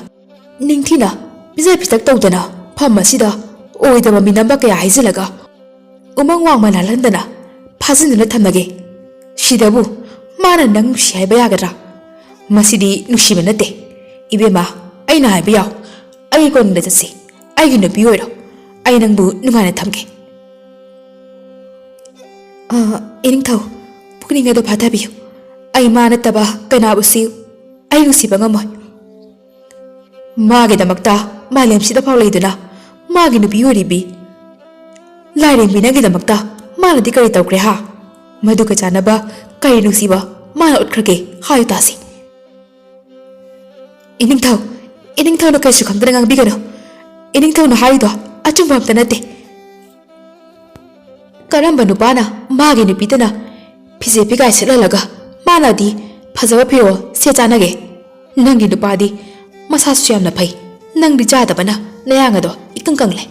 ꯅꯤꯡꯊꯤꯅ ꯄꯤꯖ ꯄꯤꯊꯛ ꯇꯧꯗꯅ ꯐꯝ ꯑꯁꯤꯗ ꯑꯣꯏꯗꯕ ꯃꯤꯅꯝꯕ ꯀꯌꯥ ꯍꯩꯖꯤꯜꯂꯒ ꯎꯃꯪ ꯋꯥꯡꯃ ꯂꯥꯜꯍꯟꯗꯅ ꯐꯥꯖꯤꯟꯗꯨꯅ ꯊꯝꯂꯒꯦ? ꯁꯤꯗꯕꯨ ꯃꯥꯅ ꯅꯪ ꯅꯨꯡꯁꯤ ꯍꯥꯏꯕ ꯌꯥꯒꯗ꯭ꯔꯥ? ꯃꯁꯤꯗꯤ ꯅꯨꯡꯁꯤꯕ ꯅꯠꯇꯦ꯫ ꯏꯕꯦꯝꯃ, ꯑꯩꯅ ꯍꯥꯏꯕ ꯌꯥꯎ꯫ ꯑꯩꯒꯤ ꯀꯣꯅꯨꯡꯗ ꯆꯠꯁꯤ꯫ ꯑꯩꯒꯤ ꯅꯨꯄꯤ ꯑꯣꯏꯔꯣ꯫ ꯑꯩ ꯅꯪꯕꯨ ꯅꯨꯡꯉꯥꯏꯅ ꯊꯝꯒꯦ꯫ ꯑꯥ, ꯏꯅꯤꯡꯊꯧ, ꯄꯨꯛꯅꯤꯡ ꯑꯗꯨ ꯐꯥꯊꯕꯤꯌꯨ꯫ ꯑꯩ ꯃꯥ ꯅꯠꯇꯕ ꯀꯅꯥꯕꯨꯁꯨ ꯑꯩ ꯅꯨꯡꯁꯤꯕ ꯉꯝꯃꯣꯏ꯫ ꯃꯥꯒꯤꯗꯃꯛꯇ ꯃꯥꯂꯦꯝꯁꯤꯗ ꯐꯥꯎ ꯂꯩꯗꯨꯅ ꯃꯥꯒꯤ ꯅꯨꯄꯤ ꯑꯣꯏꯔꯤꯕꯤ ꯂꯥꯏꯔꯦꯝꯕꯤ ꯅꯪꯒꯤꯗꯃꯛꯇ ꯃꯥꯅꯗꯤ ꯀꯔꯤ ꯇꯧꯈ꯭ꯔꯦ ꯍꯥ? ꯃꯗꯨꯒ ꯆꯥꯟꯅꯕ ꯀꯔꯤ ꯅꯨꯡꯁꯤꯕ ꯃꯥꯅ ꯎꯠꯈ꯭ꯔꯒꯦ ꯍꯥꯏꯌꯨ ꯇꯥꯁꯤ꯫ ꯏꯅꯤꯡꯊꯧ, ꯏꯅꯤꯡꯊꯧꯅ ꯀꯩꯁꯨ ꯈꯪꯗꯅ ꯉꯥꯡꯕꯤꯒꯅꯨ꯫ ꯏꯅꯤꯡꯊꯧꯅ ꯍꯥꯏꯔꯤꯗꯣ ꯑꯆꯨꯝꯕ ꯑꯝꯇ ꯅꯠꯇꯦ꯫ ꯀꯔꯝꯕ ꯅꯨꯄꯥꯅ ꯃꯥꯒꯤ ꯅꯨꯄꯤꯗꯅ ꯐꯤꯖꯦꯠ ꯐꯤꯒꯥꯏ ꯁꯦꯠꯍꯜꯂꯒ ꯃꯥꯅꯗꯤ ꯐꯖꯕ ꯐꯤꯔꯣꯜ ꯁꯦꯠ ꯆꯥꯅꯒꯦ? ꯅꯪꯒꯤ ꯅꯨꯄꯥꯗꯤ ꯃꯁꯥꯁꯨ ꯌꯥꯝꯅ ꯐꯩ꯫ ꯅꯪꯗꯤ ꯆꯥꯗꯕꯅ ꯅꯌꯥꯡ ꯑꯗꯣ ꯏꯀꯪ ꯀꯪꯂꯦ꯫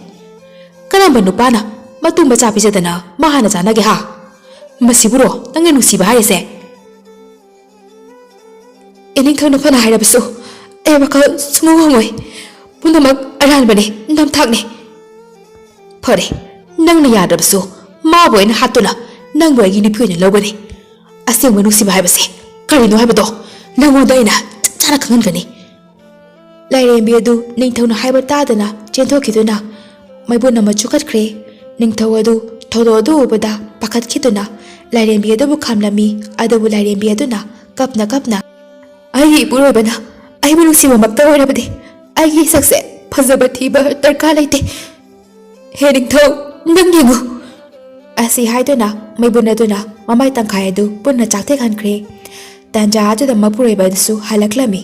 ꯀꯔꯝꯕ ꯅꯨꯄꯥꯅ ꯃꯇꯨ ꯃꯆꯥ ꯄꯤꯖꯗꯅ ꯃꯥ ꯍꯥꯟꯅ ꯆꯥꯅꯒꯦ ꯍꯥ? ꯃꯁꯤꯕꯨꯔꯣ ꯅꯪꯅ ꯅꯨꯡꯁꯤꯕ ꯍꯥꯏꯔꯤꯁꯦ? ꯏꯅꯤꯡꯊꯧꯅ ꯐꯅ ꯍꯥꯏꯔꯕꯁꯨ ꯑꯩ ꯋꯥꯈꯜ ꯁꯨꯡꯍꯣꯡ ꯍꯣꯡꯉꯣꯏ꯫ ꯄꯨꯝꯅꯃꯛ ꯑꯔꯥꯟꯕꯅꯦ, ꯅꯝꯊꯥꯛꯅꯦ꯫ ꯐꯔꯦ, ꯅꯪꯅ ꯌꯥꯗ꯭ꯔꯕꯁꯨ ꯃꯥꯕꯨ ꯑꯩꯅ ꯍꯥꯠꯇꯨꯅ ꯅꯪꯕꯨ ꯑꯩꯒꯤ ꯅꯨꯄꯤ ꯑꯣꯏꯅ ꯂꯧꯒꯅꯤ꯫ ꯑꯁꯦꯡꯕ ꯅꯨꯡꯁꯤꯕ ꯍꯥꯏꯕꯁꯦ ꯀꯔꯤꯅꯣ ꯍꯥꯏꯕꯗꯣ ꯅꯪꯉꯣꯟꯗ ꯑꯩꯅ ꯆꯞ ꯆꯥꯅ ꯈꯪꯍꯟꯒꯅꯤ꯫ ꯂꯥꯏꯔꯦꯝꯕꯤ ꯑꯗꯨ ꯅꯤꯡꯊꯧꯅ ꯍꯥꯏꯕ ꯇꯥꯗꯅ ꯆꯦꯟꯊꯣꯛꯈꯤꯗꯨꯅ ꯃꯩꯕꯨꯟ ꯑꯃ ꯆꯨꯈꯠꯈ꯭ꯔꯦ꯫ ꯅꯤꯡꯊꯧ ꯑꯗꯨ ꯊꯧꯗꯣꯛ ꯑꯗꯨ ꯎꯕꯗ ꯄꯥꯈꯠꯈꯤꯗꯨꯅ ꯂꯥꯏꯔꯦꯝꯕꯤ ꯑꯗꯨꯕꯨ ꯈꯥꯝꯂꯝꯃꯤ꯫ ꯑꯗꯨꯕꯨ ꯂꯥꯏꯔꯦꯝꯕꯤ ꯑꯗꯨꯅ ꯀꯞꯅ ꯀꯞꯅ, "ꯑꯩꯒꯤ ꯏꯄꯨꯔꯣꯏꯕꯅ ꯑꯩꯕꯨ ꯅꯨꯡꯁꯤꯕꯃꯛꯇ ꯑꯣꯏꯔꯕꯗꯤ ꯑꯩꯒꯤ ꯏꯁꯛꯁꯦ ꯐꯖꯕ ꯊꯤꯕ ꯗꯔꯀꯥꯔ ꯂꯩꯇꯦ꯫ ꯍꯦ ꯅꯤꯡꯊꯧ, ꯅꯪ ꯌꯦꯡꯉꯨ!" ꯑꯁꯤ ꯍꯥꯏꯗꯨꯅ ꯃꯩꯕꯨꯟ ꯑꯗꯨꯅ ꯃꯃꯥꯏ ꯇꯪꯈꯥꯏ ꯑꯗꯨ ꯄꯨꯟꯅ ꯆꯥꯛꯊꯦꯛꯍꯟꯈ꯭ꯔꯦ꯫ ꯇꯥꯟꯖꯥ ꯑꯗꯨꯗ ꯃꯄꯨꯔꯣꯏꯕ ꯑꯗꯨꯁꯨ ꯍꯜꯂꯛꯂꯝꯃꯤ꯫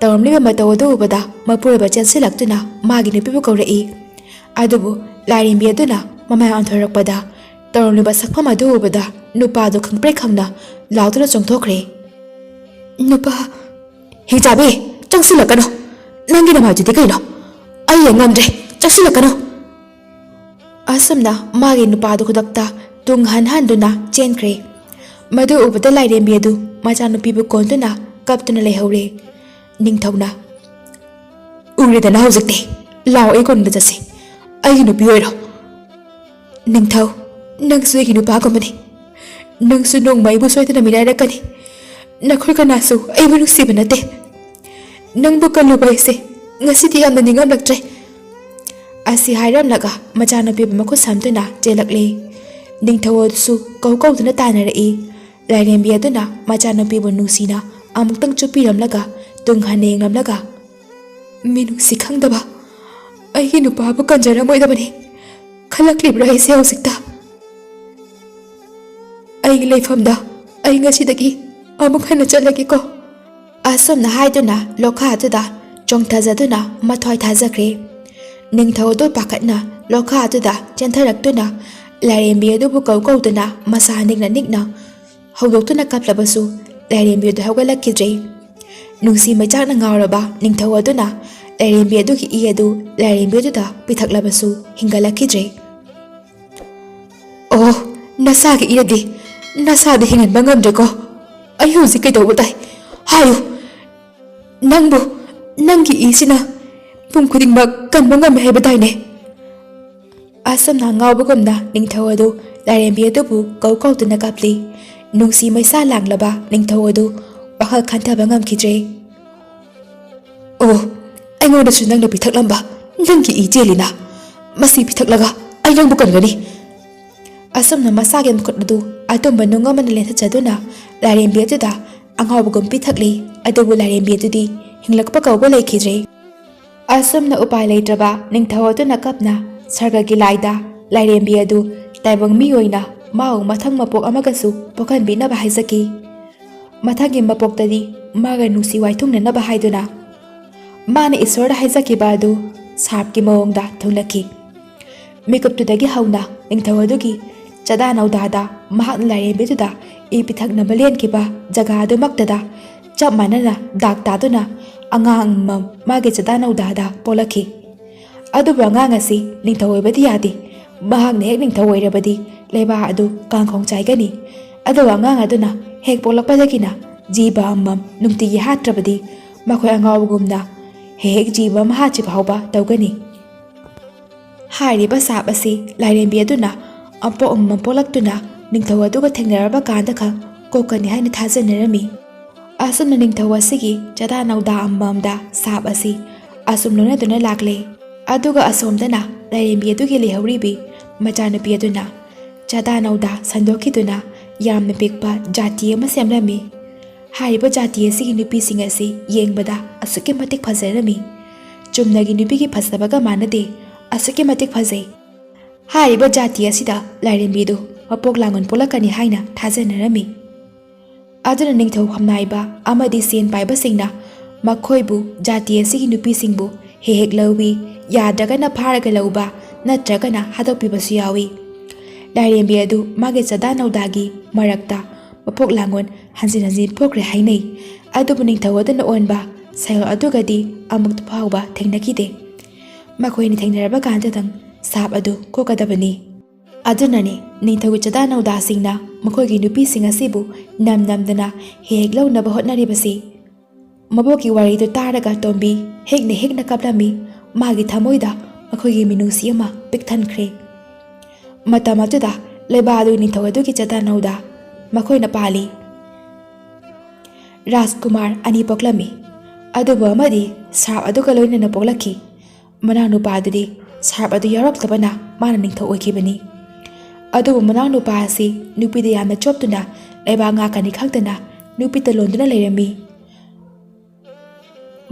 ꯇꯧꯔꯝꯂꯤꯕ ꯃꯇꯧ ꯑꯗꯨ ꯎꯕꯗ ꯃꯄꯨꯔꯣꯏꯕ ꯆꯦꯟꯁꯤꯜꯂꯛꯇꯨꯅ ꯃꯥꯒꯤ ꯅꯨꯄꯤꯕꯨ ꯀꯧꯔꯛꯏ꯫ ꯑꯗꯨꯕꯨ ꯂꯥꯏꯔꯦꯝꯕꯤ ꯑꯗꯨꯅ ꯃꯃꯥꯏ ꯑꯣꯟꯊꯣꯔꯛꯄꯗ ꯇꯧꯔꯝꯂꯤꯕ ꯁꯛꯐꯝ ꯑꯗꯨ ꯎꯕꯗ ꯅꯨꯄꯥꯗꯨ ꯈꯪꯄ꯭ꯔꯦꯛ ꯈꯪꯅ ꯂꯥꯎꯗꯨꯅ ꯆꯣꯡꯊꯣꯛꯈ꯭ꯔꯦ꯫ "ꯅꯨꯄꯥ, ꯍꯤꯡꯆꯥꯕꯤ, ꯆꯪꯁꯤꯜꯂꯛꯀꯅꯨ꯫ ꯅꯪꯒꯤ ꯅꯃꯥꯏꯗꯨꯗꯤ ꯀꯩꯅꯣ? ꯑꯩ ꯌꯦꯡ ꯉꯝꯗ꯭ꯔꯦ꯫ ꯆꯪꯁꯤꯜꯂꯛꯀꯅꯨ!" ꯑꯁꯨꯝꯅ ꯃꯥꯒꯤ ꯅꯨꯄꯥꯗꯨ ꯈꯨꯗꯛꯇ ꯇꯨꯡ ꯍꯟ ꯍꯟꯗꯨꯅ ꯆꯦꯟꯈ꯭ꯔꯦ꯫ ꯃꯗꯨ ꯎꯕꯗ ꯂꯥꯏꯔꯦꯝꯕꯤ ꯑꯗꯨ ꯃꯆꯥꯅꯨꯄꯤꯕꯨ ꯀꯣꯟꯗꯨꯅ ꯀꯞꯇꯨꯅ ꯂꯩꯍꯧꯔꯦ꯫ ꯅꯤꯡꯊꯧꯅ, "ꯎꯔꯦꯗꯅ ꯍꯧꯖꯤꯛꯇꯤ꯫ ꯂꯥꯛꯑꯣ, ꯑꯩ ꯀꯣꯟꯗ ꯆꯠꯁꯤ꯫ ꯑꯩꯒꯤ ꯅꯨꯄꯤ ꯑꯣꯏꯔꯣ꯫ ꯅꯤꯡꯊꯧ, ꯅꯪꯁꯨ ꯑꯩꯒꯤ ꯅꯨꯄꯥꯒꯨꯝꯕꯅꯤ꯫ ꯅꯪꯁꯨ ꯅꯣꯡꯃ ꯑꯩꯕꯨ ꯁꯣꯏꯗꯅ ꯃꯤꯔꯥꯏꯔꯛꯀꯅꯤ꯫ ꯅꯈꯣꯏ ꯀꯅꯥꯁꯨ ꯑꯩꯕꯨ ꯅꯨꯡꯁꯤꯕ ꯅꯠꯇꯦ꯫ ꯅꯪꯕꯨ ꯀꯜꯂꯨꯕ ꯑꯩꯁꯦ ꯉꯁꯤꯗꯤ ꯌꯥꯝꯅ ꯅꯤꯡꯉꯝꯂꯛꯇ꯭ꯔꯦ꯫" ꯑꯁꯤ ꯍꯥꯏꯔꯝꯂꯒ ꯃꯆꯥꯅꯨꯄꯤꯕꯨ ꯃꯈꯨꯠ ꯁꯝꯗꯨꯅ ꯆꯦꯜꯂꯛꯂꯦ꯫ ꯅꯤꯡꯊꯧ ꯑꯗꯨꯁꯨ ꯀꯧ ꯀꯧꯗꯨꯅ ꯇꯥꯟꯅꯔꯛꯏ꯫ ꯂꯥꯏꯔꯦꯝꯕꯤ ꯑꯗꯨꯅ ꯃꯆꯥꯅꯨꯄꯤꯕꯨ ꯅꯨꯡꯁꯤꯅ ꯑꯃꯨꯛꯇꯪ ꯆꯨꯞꯄꯤꯔꯝꯂꯒ ꯇꯨꯡ ꯍꯟꯅ ꯌꯦꯡꯂꯝꯂꯒ, "ꯃꯤꯅꯨꯡꯁꯤ ꯈꯪꯗꯕ ꯑꯩꯒꯤ ꯅꯨꯄꯥꯕꯨ ꯀꯟꯖꯔꯝꯃꯣꯏꯗꯕꯅꯤ ꯈꯜꯂꯛꯂꯤꯕ꯭ꯔꯥ ꯑꯩꯁꯦ ꯍꯧꯖꯤꯛꯇ? ꯑꯩꯒꯤ ꯂꯩꯐꯝꯗ ꯑꯩ ꯉꯁꯤꯗꯒꯤ ꯑꯃꯨꯛ ꯍꯟꯅ ꯆꯠꯂꯒꯦꯀꯣ꯫" ꯑꯁꯨꯝꯅ ꯍꯥꯏꯗꯨꯅ ꯂꯣꯈꯥ ꯑꯗꯨꯗ ꯆꯣꯡꯊꯖꯗꯨꯅ ꯃꯊ꯭ꯋꯥꯏ ꯊꯥꯖꯈ꯭ꯔꯦ꯫ ꯅꯤꯡꯊꯧ ꯑꯗꯨ ꯄꯥꯈꯠꯅ ꯂꯣꯈꯥ ꯑꯗꯨꯗ ꯆꯦꯟꯊꯔꯛꯇꯨꯅ ꯂꯥꯏꯔꯦꯝꯕꯤ ꯑꯗꯨꯕꯨ ꯀꯧ ꯀꯧꯗꯨꯅ ꯃꯁꯥ ꯅꯤꯛꯅ ꯅꯤꯛꯅ ꯍꯧꯗꯣꯛꯇꯨꯅ ꯀꯞꯂꯕꯁꯨ ꯂꯥꯏꯔꯦꯝꯕꯤ ꯑꯗꯨ ꯍꯧꯒꯠꯂꯛꯈꯤꯗ꯭ꯔꯦ꯫ ꯅꯨꯡꯁꯤ ꯃꯩꯆꯥꯛꯅ ꯉꯥꯎꯔꯕ ꯅꯤꯡꯊꯧ ꯑꯗꯨꯅ ꯂꯥꯏꯔꯦꯝꯕꯤ ꯑꯗꯨꯒꯤ ꯏ ꯑꯗꯨ ꯂꯥꯏꯔꯦꯝꯕꯤ ꯑꯗꯨꯗ ꯄꯤꯊꯛꯂꯕꯁꯨ ꯍꯤꯡꯒꯠꯂꯛꯈꯤꯗ꯭ꯔꯦ꯫ "ꯑꯣ, ꯅꯁꯥꯒꯤ ꯏꯔꯗꯤ ꯅꯁꯥꯗ ꯍꯤꯡꯍꯟꯕ ꯉꯝꯗ꯭ꯔꯦꯀꯣ꯫ ꯑꯩ ꯍꯧꯖꯤꯛ ꯀꯩꯗꯧꯕ ꯇꯥꯏ? ꯍꯥꯏꯌꯨ꯫ ꯅꯪꯕꯨ ꯅꯪꯒꯤ ꯏꯁꯤꯅ ꯄꯨꯡ ꯈꯨꯗꯤꯡꯃꯛ ꯀꯟꯕ ꯉꯝꯃꯦ ꯍꯥꯏꯕ ꯇꯥꯏꯅꯦ?" ꯑꯁꯨꯝꯅ ꯉꯥꯎꯕꯒꯨꯝꯅ ꯅꯤꯡꯊꯧ ꯑꯗꯨ ꯂꯥꯏꯔꯦꯝꯕꯤ ꯑꯗꯨꯕꯨ ꯀꯧ ꯀꯧꯗꯨꯅ ꯀꯞꯂꯤ꯫ ꯅꯨꯡꯁꯤ ꯃꯩꯁꯥ ꯂꯥꯡꯂꯕ ꯅꯤꯡꯊꯧ ꯑꯗꯨ ꯋꯥꯈꯜ ꯈꯟꯊꯕ ꯉꯝꯈꯤꯗ꯭ꯔꯦ꯫ "ꯑꯣ, ꯑꯩꯉꯣꯟꯗꯁꯨ ꯅꯪꯅ ꯄꯤꯊꯛꯂꯝꯕ ꯅꯪꯒꯤ ꯏ ꯆꯦꯜꯂꯤꯅ꯫ ꯃꯁꯤ ꯄꯤꯊꯛꯂꯒ ꯑꯩ ꯅꯪꯕꯨ ꯀꯟꯒꯅꯤ꯫" ꯑꯁꯨꯝꯅ ꯃꯁꯥꯒꯤ ꯃꯈꯨꯠ ꯑꯗꯨ ꯑꯇꯨꯝꯕ ꯅꯨꯡ ꯑꯃꯅ ꯂꯦꯟꯊꯠꯆꯗꯨꯅ ꯂꯥꯏꯔꯦꯝꯕꯤ ꯑꯗꯨꯗ ꯑꯉꯥꯎꯕꯒꯨꯝ ꯄꯤꯊꯛꯂꯤ꯫ ꯑꯗꯨꯕꯨ ꯂꯥꯏꯔꯦꯝꯕꯤ ꯑꯗꯨꯗꯤ ꯍꯤꯡꯂꯛꯄ ꯀꯧꯕ ꯂꯩꯈꯤꯗ꯭ꯔꯦ꯫ ꯑꯁꯨꯝꯅ ꯎꯄꯥꯏ ꯂꯩꯇ꯭ꯔꯕ ꯅꯤꯡꯊꯧ ꯑꯗꯨꯅ ꯀꯞꯅ ꯁꯔꯒꯒꯤ ꯂꯥꯏꯗ ꯂꯥꯏꯔꯦꯝꯕꯤ ꯑꯗꯨ ꯇꯥꯏꯕꯪ ꯃꯤ ꯑꯣꯏꯅ ꯃꯥꯕꯨ ꯃꯊꯪ ꯃꯄꯣꯛ ꯑꯃꯒꯁꯨ ꯄꯣꯛꯍꯟꯕꯤꯅꯕ ꯍꯥꯏꯖꯈꯤ꯫ ꯃꯊꯪꯒꯤ ꯃꯄꯣꯛꯇꯗꯤ ꯃꯥꯒ ꯅꯨꯡꯁꯤ ꯋꯥꯏꯊꯨꯡꯅꯅꯕ ꯍꯥꯏꯗꯨꯅ ꯃꯥꯅ ꯏꯁꯣꯔꯗ ꯍꯥꯏꯖꯈꯤꯕ ꯑꯗꯨ ꯁꯥꯞꯀꯤ ꯃꯑꯣꯡꯗ ꯊꯨꯡꯂꯈꯤ꯫ ꯃꯤꯀꯨꯞꯇꯨꯗꯒꯤ ꯍꯧꯅ ꯅꯤꯡꯊꯧ ꯑꯗꯨꯒꯤ ꯆꯗꯥ ꯅꯧꯗꯥꯗ ꯃꯍꯥꯛꯅ ꯂꯥꯏꯔꯦꯝꯕꯤꯗꯨꯗ ꯏ ꯄꯤꯊꯛꯅꯕ ꯂꯦꯟꯈꯤꯕ ꯖꯒꯥ ꯑꯗꯨꯃꯛꯇꯗ ꯆꯞ ꯃꯥꯟꯅꯅ ꯗꯥꯛ ꯇꯥꯗꯨꯅ ꯑꯉꯥꯡ ꯑꯃꯃꯝ ꯃꯥꯒꯤ ꯆꯗꯥ ꯅꯧꯗꯥꯗ ꯄꯣꯛꯂꯛꯈꯤ꯫ ꯑꯗꯨꯕꯨ ꯑꯉꯥꯡ ꯑꯁꯤ ꯅꯤꯡꯊꯧ ꯑꯣꯏꯕꯗꯤ ꯌꯥꯗꯦ꯫ ꯃꯍꯥꯛꯅ ꯍꯦꯛ ꯅꯤꯡꯊꯧ ꯑꯣꯏꯔꯕꯗꯤ ꯂꯩꯕꯥꯛ ꯑꯗꯨ ꯀꯥꯡꯈꯣꯡ ꯆꯥꯏꯒꯅꯤ꯫ ꯑꯗꯨꯒ ꯑꯉꯥꯡ ꯑꯗꯨꯅ ꯍꯦꯛ ꯄꯣꯛꯂꯛꯄꯗꯒꯤꯅ ꯖꯤꯕ ꯑꯃꯃꯝ ꯅꯨꯡꯇꯤꯒꯤ ꯍꯥꯠꯇ꯭ꯔꯕꯗꯤ ꯃꯈꯣꯏ ꯑꯉꯥꯎꯕꯒꯨꯝꯅ ꯍꯦꯛ ꯍꯦꯛ ꯖꯤꯕ ꯑꯃ ꯍꯥꯠꯇ꯭ꯔꯤ ꯐꯥꯎꯕ ꯇꯧꯒꯅꯤ꯫ ꯍꯥꯏꯔꯤꯕ ꯁꯥꯞ ꯑꯁꯤ ꯂꯥꯏꯔꯦꯝꯕꯤ ꯑꯗꯨꯅ ꯑꯄꯣꯛ ꯑꯃꯃꯝ ꯄꯣꯛꯂꯛꯇꯨꯅ ꯅꯤꯡꯊꯧ ꯑꯗꯨꯒ ꯊꯦꯡꯅꯔꯕ ꯀꯥꯟꯗ ꯈꯛ ꯀꯣꯛꯀꯅꯤ ꯍꯥꯏꯅ ꯊꯥꯖꯅꯔꯝꯃꯤ꯫ ꯑꯁꯨꯝꯅ ꯅꯤꯡꯊꯧ ꯑꯁꯤꯒꯤ ꯆꯗꯥ ꯅꯧꯗꯥ ꯑꯃꯃꯝꯗ ꯁꯥꯞ ꯑꯁꯤ ꯑꯁꯨꯝ ꯂꯣꯟꯅꯗꯨꯅ ꯂꯥꯛꯂꯦ꯫ ꯑꯗꯨꯒ ꯑꯁꯣꯝꯗꯅ ꯂꯥꯏꯔꯦꯝꯕꯤ ꯑꯗꯨꯒꯤ ꯂꯩꯍꯧꯔꯤꯕꯤ ꯃꯆꯥꯅꯨꯄꯤ ꯑꯗꯨꯅ ꯆꯗꯥ ꯅꯧꯗꯥ ꯁꯟꯗꯣꯛꯈꯤꯗꯨꯅ ꯌꯥꯝꯅ ꯄꯤꯛꯄ ꯖꯥꯇꯤ ꯑꯃ ꯁꯦꯝꯂꯝꯃꯤ꯫ ꯍꯥꯏꯔꯤꯕ ꯖꯥꯇꯤ ꯑꯁꯤꯒꯤ ꯅꯨꯄꯤꯁꯤꯡ ꯑꯁꯤ ꯌꯦꯡꯕꯗ ꯑꯁꯨꯛꯀꯤ ꯃꯇꯤꯛ ꯐꯖꯔꯝꯃꯤ꯫ ꯆꯨꯝꯅꯒꯤ ꯅꯨꯄꯤꯒꯤ ꯐꯖꯕꯒ ꯃꯥꯟꯅꯗꯦ, ꯑꯁꯨꯛꯀꯤ ꯃꯇꯤꯛ ꯐꯖꯩ꯫ ꯍꯥꯏꯔꯤꯕ ꯖꯥꯇꯤ ꯑꯁꯤꯗ ꯂꯥꯏꯔꯦꯝꯕꯤꯗꯨ ꯃꯄꯣꯛ ꯂꯥꯡꯒꯣꯟ ꯄꯣꯛꯂꯛꯀꯅꯤ ꯍꯥꯏꯅ ꯊꯥꯖꯅꯔꯝꯃꯤ꯫ ꯑꯗꯨꯅ ꯅꯤꯡꯊꯧ ꯐꯝꯅꯥꯏꯕ ꯑꯃꯗꯤ ꯁꯦꯟ ꯄꯥꯏꯕꯁꯤꯡꯅ ꯃꯈꯣꯏꯕꯨ, ꯖꯥꯇꯤ ꯑꯁꯤꯒꯤ ꯅꯨꯄꯤꯁꯤꯡꯕꯨ ꯍꯦꯛ ꯍꯦꯛ ꯂꯧꯏ, ꯌꯥꯗ꯭ꯔꯒꯅ ꯐꯥꯔꯒ ꯂꯧꯕ, ꯅꯠꯇ꯭ꯔꯒꯅ ꯍꯥꯠꯇꯣꯛꯄꯤꯕꯁꯨ ꯌꯥꯎꯏ꯫ ꯂꯥꯏꯔꯦꯝꯕꯤ ꯑꯗꯨ ꯃꯥꯒꯤ ꯆꯗꯥ ꯅꯧꯗꯥꯒꯤ ꯃꯔꯛꯇ ꯃꯄꯣꯛ ꯂꯥꯡꯒꯣꯟ ꯍꯟꯖꯤꯟ ꯍꯟꯖꯤꯟ ꯄꯣꯛꯈ꯭ꯔꯦ ꯍꯥꯏꯅꯩ꯫ ꯑꯗꯨꯕꯨ ꯅꯤꯡꯊꯧ ꯑꯗꯨꯅ ꯑꯣꯟꯕ ꯁꯥꯌꯣꯜ ꯑꯗꯨꯒꯗꯤ ꯑꯃꯨꯛ ꯐꯥꯎꯕ ꯊꯦꯡꯅꯈꯤꯗꯦ꯫ ꯃꯈꯣꯏꯅ ꯊꯦꯡꯅꯔꯕ ꯀꯥꯟꯗꯗꯪ ꯁꯥꯞ ꯑꯗꯨ ꯀꯣꯛꯀꯗꯕꯅꯤ꯫ ꯑꯗꯨꯅꯅꯤ ꯅꯤꯡꯊꯧꯒꯤ ꯆꯥꯗꯥ ꯅꯧꯗꯥꯁꯤꯡꯅ ꯃꯈꯣꯏꯒꯤ ꯅꯨꯄꯤꯁꯤꯡ ꯑꯁꯤꯕꯨ ꯅꯝ ꯅꯝꯗꯅ ꯍꯦꯛ ꯂꯧꯅꯕ ꯍꯣꯠꯅꯔꯤꯕꯁꯤ꯫ ꯃꯕꯣꯛꯀꯤ ꯋꯥꯔꯤꯗꯨ ꯇꯥꯔꯒ ꯇꯣꯝꯕꯤ ꯍꯦꯛꯅ ꯍꯦꯛꯅ ꯀꯞꯂꯝꯃꯤ꯫ ꯃꯥꯒꯤ ꯊꯃꯣꯏꯗ ꯃꯈꯣꯏꯒꯤ ꯃꯤꯅꯨꯡꯁꯤ ꯑꯃ ꯄꯤꯛꯊꯟꯈ꯭ꯔꯦ꯫ ꯃꯇꯝ ꯑꯗꯨꯗ ꯂꯩꯕꯥꯛ ꯑꯗꯨꯒꯤ ꯅꯤꯡꯊꯧ ꯑꯗꯨꯒꯤ ꯆꯥꯗꯥ ꯅꯧꯗꯥ ꯃꯈꯣꯏꯅ ꯄꯥꯜꯂꯤ꯫ ꯔꯥꯖꯀꯨꯃꯥꯔ ꯑꯅꯤ ꯄꯣꯛꯂꯝꯃꯤ꯫ ꯑꯗꯨꯕꯨ ꯑꯃꯗꯤ ꯁꯥꯞ ꯑꯗꯨꯒ ꯂꯣꯏꯅꯅ ꯄꯣꯛꯂꯛꯈꯤ꯫ ꯃꯅꯥꯎꯅꯨꯄꯥ ꯑꯗꯨꯗꯤ ꯁꯥꯞ ꯑꯗꯨ ꯌꯥꯎꯔꯛꯇꯕꯅ ꯃꯥꯅ ꯅꯤꯡꯊꯧ ꯑꯣꯏꯈꯤꯕꯅꯤ꯫ ꯑꯗꯨꯕꯨ ꯃꯅꯥꯎꯅꯨꯄꯥ ꯑꯁꯤ ꯅꯨꯄꯤꯗ ꯌꯥꯝꯅ ꯆꯣꯞꯇꯨꯅ ꯂꯩꯕꯥꯛ ꯉꯥꯛꯀꯅꯤ ꯈꯪꯗꯅ ꯅꯨꯄꯤꯗ ꯂꯣꯟꯗꯨꯅ ꯂꯩꯔꯝꯃꯤ꯫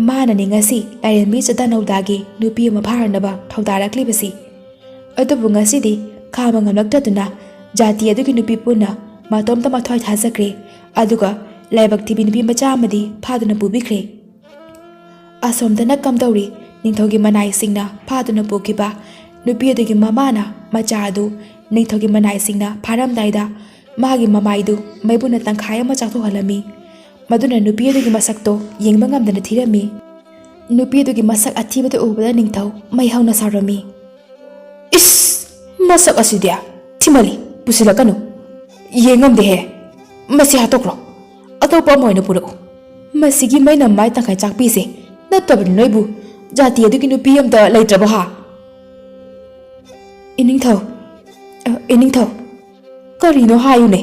ꯃꯥꯅꯅꯤ ꯉꯁꯤ ꯂꯥꯏꯔꯦꯝꯕꯤ ꯆꯥꯗꯥ ꯅꯧꯗꯥꯒꯤ ꯅꯨꯄꯤ ꯑꯃ ꯐꯥꯔꯅꯕ ꯊꯧꯗꯥꯔꯛꯂꯤꯕꯁꯤ꯫ ꯑꯗꯨꯕꯨ ꯉꯁꯤꯗꯤ ꯈꯥꯡꯕ ꯉꯝꯂꯛꯇꯗꯨꯅ ꯖꯥꯇꯤ ꯑꯗꯨꯒꯤ ꯅꯨꯄꯤ ꯄꯨꯟꯅ ꯃꯇꯣꯝꯇ ꯃꯊ꯭ꯋꯥꯏ ꯊꯥꯖꯈ꯭ꯔꯦ꯫ ꯑꯗꯨꯒ ꯂꯥꯏꯕꯛ ꯊꯤꯕꯤ ꯅꯨꯄꯤ ꯃꯆꯥ ꯑꯃꯗꯤ ꯐꯥꯗꯨꯅ ꯄꯨꯕꯤꯈ꯭ꯔꯦ꯫ ꯑꯁꯣꯝꯗꯅ ꯀꯝꯗꯧꯔꯤ? ꯅꯤꯡꯊꯧꯒꯤ ꯃꯅꯥꯏꯁꯤꯡꯅ ꯐꯥꯗꯨꯅ ꯄꯨꯈꯤꯕ ꯅꯨꯄꯤ ꯑꯗꯨꯒꯤ ꯃꯃꯥꯅ ꯃꯆꯥ ꯑꯗꯨ ꯅꯤꯡꯊꯧꯒꯤ ꯃꯅꯥꯏꯁꯤꯡꯅ ꯐꯥꯔꯝꯗꯥꯏꯗ ꯃꯥꯒꯤ ꯃꯃꯥꯏꯗꯨ ꯃꯩꯕꯨꯅ ꯇꯪꯈꯥꯏ ꯑꯃ ꯆꯥꯊꯣꯛꯍꯜꯂꯝꯃꯤ꯫ ꯃꯗꯨꯅ ꯅꯨꯄꯤ ꯑꯗꯨꯒꯤ ꯃꯁꯛꯇꯣ ꯌꯦꯡꯕ ꯉꯝꯗꯅ ꯊꯤꯔꯝꯃꯤ꯫ ꯅꯨꯄꯤ ꯑꯗꯨꯒꯤ ꯃꯁꯛ ꯑꯊꯤꯕꯗꯨ ꯎꯕꯗ ꯅꯤꯡꯊꯧ ꯃꯩ ꯍꯧꯅ ꯁꯥꯎꯔꯝꯃꯤ꯫ "ꯏꯁ! ꯃꯁꯛ ꯑꯁꯤꯗꯤ ꯊꯤꯃꯜꯂꯤ, ꯄꯨꯁꯤꯜꯂꯛꯀꯅꯨ꯫ ꯌꯦꯡꯉꯝꯗꯦꯍꯦ꯫ ꯃꯁꯤ ꯍꯥꯠꯇꯣꯛꯈ꯭ꯔꯣ꯫ ꯑꯇꯣꯞꯄ ꯑꯃ ꯑꯣꯏꯅ ꯄꯨꯔꯛꯎ꯫ ꯃꯁꯤꯒꯤ ꯃꯩꯅ ꯃꯥꯏ ꯇꯪꯈꯥꯏ ꯆꯥꯛꯄꯤꯁꯦ ꯅꯠꯇꯕꯅꯤ ꯅꯣꯏꯕꯨ꯫ ꯖꯥꯇꯤ ꯑꯗꯨꯒꯤ ꯅꯨꯄꯤ ꯑꯝꯇ ꯂꯩꯇ꯭ꯔꯕꯣ ꯍꯥ?" "ꯏꯅꯤꯡꯊꯧ, ꯑ, ꯏꯅꯤꯡꯊꯧ, ꯀꯔꯤꯅꯣ ꯍꯥꯏꯌꯨꯅꯦ?"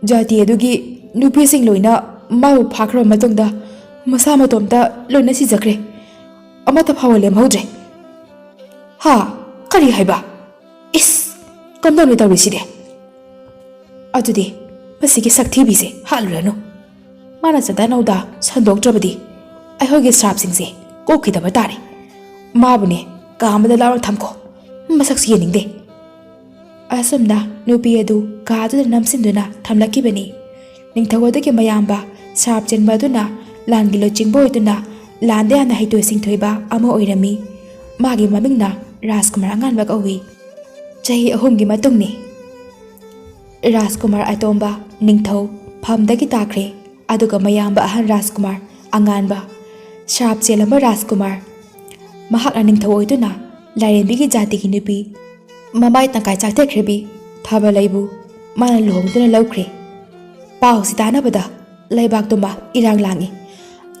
"ꯖꯥꯇꯤ ꯑꯗꯨꯒꯤ ꯅꯨꯄꯤꯁꯤꯡ ꯂꯣꯏꯅ ꯃꯥꯕꯨ ꯐꯥꯈ꯭ꯔꯕ ꯃꯇꯨꯡꯗ ꯃꯁꯥ ꯃꯇꯣꯝꯇ ꯂꯣꯏꯅ ꯁꯤꯖꯈ꯭ꯔꯦ꯫ ꯑꯃꯠꯇ ꯐꯥꯎꯕ ꯂꯦꯝꯍꯧꯗ꯭ꯔꯦ꯫" "ꯍꯥ? ꯀꯔꯤ ꯍꯥꯏꯕ? ꯏꯁ! ꯀꯝꯗꯧꯅꯤ ꯇꯧꯔꯤꯁꯤꯗꯤ? ꯑꯗꯨꯗꯤ ꯃꯁꯤꯒꯤ ꯁꯛꯊꯤꯕꯤꯁꯦ ꯍꯥꯠꯂꯨꯔꯅꯨ꯫ ꯃꯥꯅ ꯆꯥꯗꯥ ꯅꯧꯗꯥ ꯁꯟꯗꯣꯛꯇ꯭ꯔꯕꯗꯤ ꯑꯩꯈꯣꯏꯒꯤ ꯁ꯭ꯔꯥꯞꯁꯤꯡꯁꯦ ꯀꯣꯛꯈꯤꯗꯕ ꯇꯥꯔꯦ꯫ ꯃꯥꯕꯨꯅꯦ ꯀꯥ ꯑꯃꯗ ꯂꯥꯎꯅ ꯊꯝꯈꯣ꯫ ꯃꯁꯛꯁꯨ ꯌꯦꯡꯅꯤꯡꯗꯦ꯫" ꯑꯁꯨꯝꯅ ꯅꯨꯄꯤ ꯑꯗꯨ ꯀꯥ ꯑꯗꯨꯗ ꯅꯝꯁꯤꯟꯗꯨꯅ ꯊꯝꯂꯛꯈꯤꯕꯅꯤ꯫ ꯅꯤꯡꯊꯧ ꯑꯗꯨꯒꯤ ꯃꯌꯥꯝꯕ ꯁ꯭ꯔꯥꯞ ꯆꯦꯟꯕ ꯑꯗꯨꯅ ꯂꯥꯟꯒꯤ ꯂꯨꯆꯤꯡꯕ ꯑꯣꯏꯗꯨꯅ ꯂꯥꯟꯗ ꯌꯥꯝꯅ ꯍꯩꯊꯣꯏ ꯁꯤꯡꯊꯣꯏꯕ ꯑꯃ ꯑꯣꯏꯔꯝꯃꯤ꯫ ꯃꯥꯒꯤ ꯃꯃꯤꯡꯅ ꯔꯥꯖꯀꯨꯃꯥꯔ ꯑꯉꯥꯟꯕ ꯀꯧꯏ꯫ ꯆꯍꯤ ꯑꯍꯨꯝꯒꯤ ꯃꯇꯨꯡꯅꯤ꯫ ꯔꯥꯖꯀꯨꯃꯥꯔ ꯑꯇꯣꯝꯕ ꯅꯤꯡꯊꯧ ꯐꯝꯗꯒꯤ ꯇꯥꯈ꯭ꯔꯦ꯫ ꯑꯗꯨꯒ ꯃꯌꯥꯝꯕ ꯑꯍꯟ ꯔꯥꯖꯀꯨꯃꯥꯔ, ꯑꯉꯥꯟꯕ, ꯁ꯭ꯔꯥꯞ ꯆꯦꯜꯂꯝꯕ ꯔꯥꯖꯀꯨꯃꯥꯔ, ꯃꯍꯥꯛꯅ ꯅꯤꯡꯊꯧ ꯑꯣꯏꯗꯨꯅ ꯂꯥꯏꯔꯦꯝꯕꯤꯒꯤ ꯖꯥꯇꯤꯒꯤ ꯅꯨꯄꯤ, ꯃꯃꯥꯏ ꯇꯪꯈꯥꯏ ꯆꯥꯛꯊꯦꯛꯈ꯭ꯔꯕꯤ ꯊꯥꯕꯂꯩꯕꯨ ꯃꯥꯅ ꯂꯨꯍꯣꯡꯗꯨꯅ ꯂꯧꯈ꯭ꯔꯦ꯫ ꯄꯥꯎꯁꯤ ꯇꯥꯅꯕꯗ ꯂꯩꯕꯥꯛꯇꯨꯃ ꯏꯔꯥꯡ ꯂꯥꯡꯏ꯫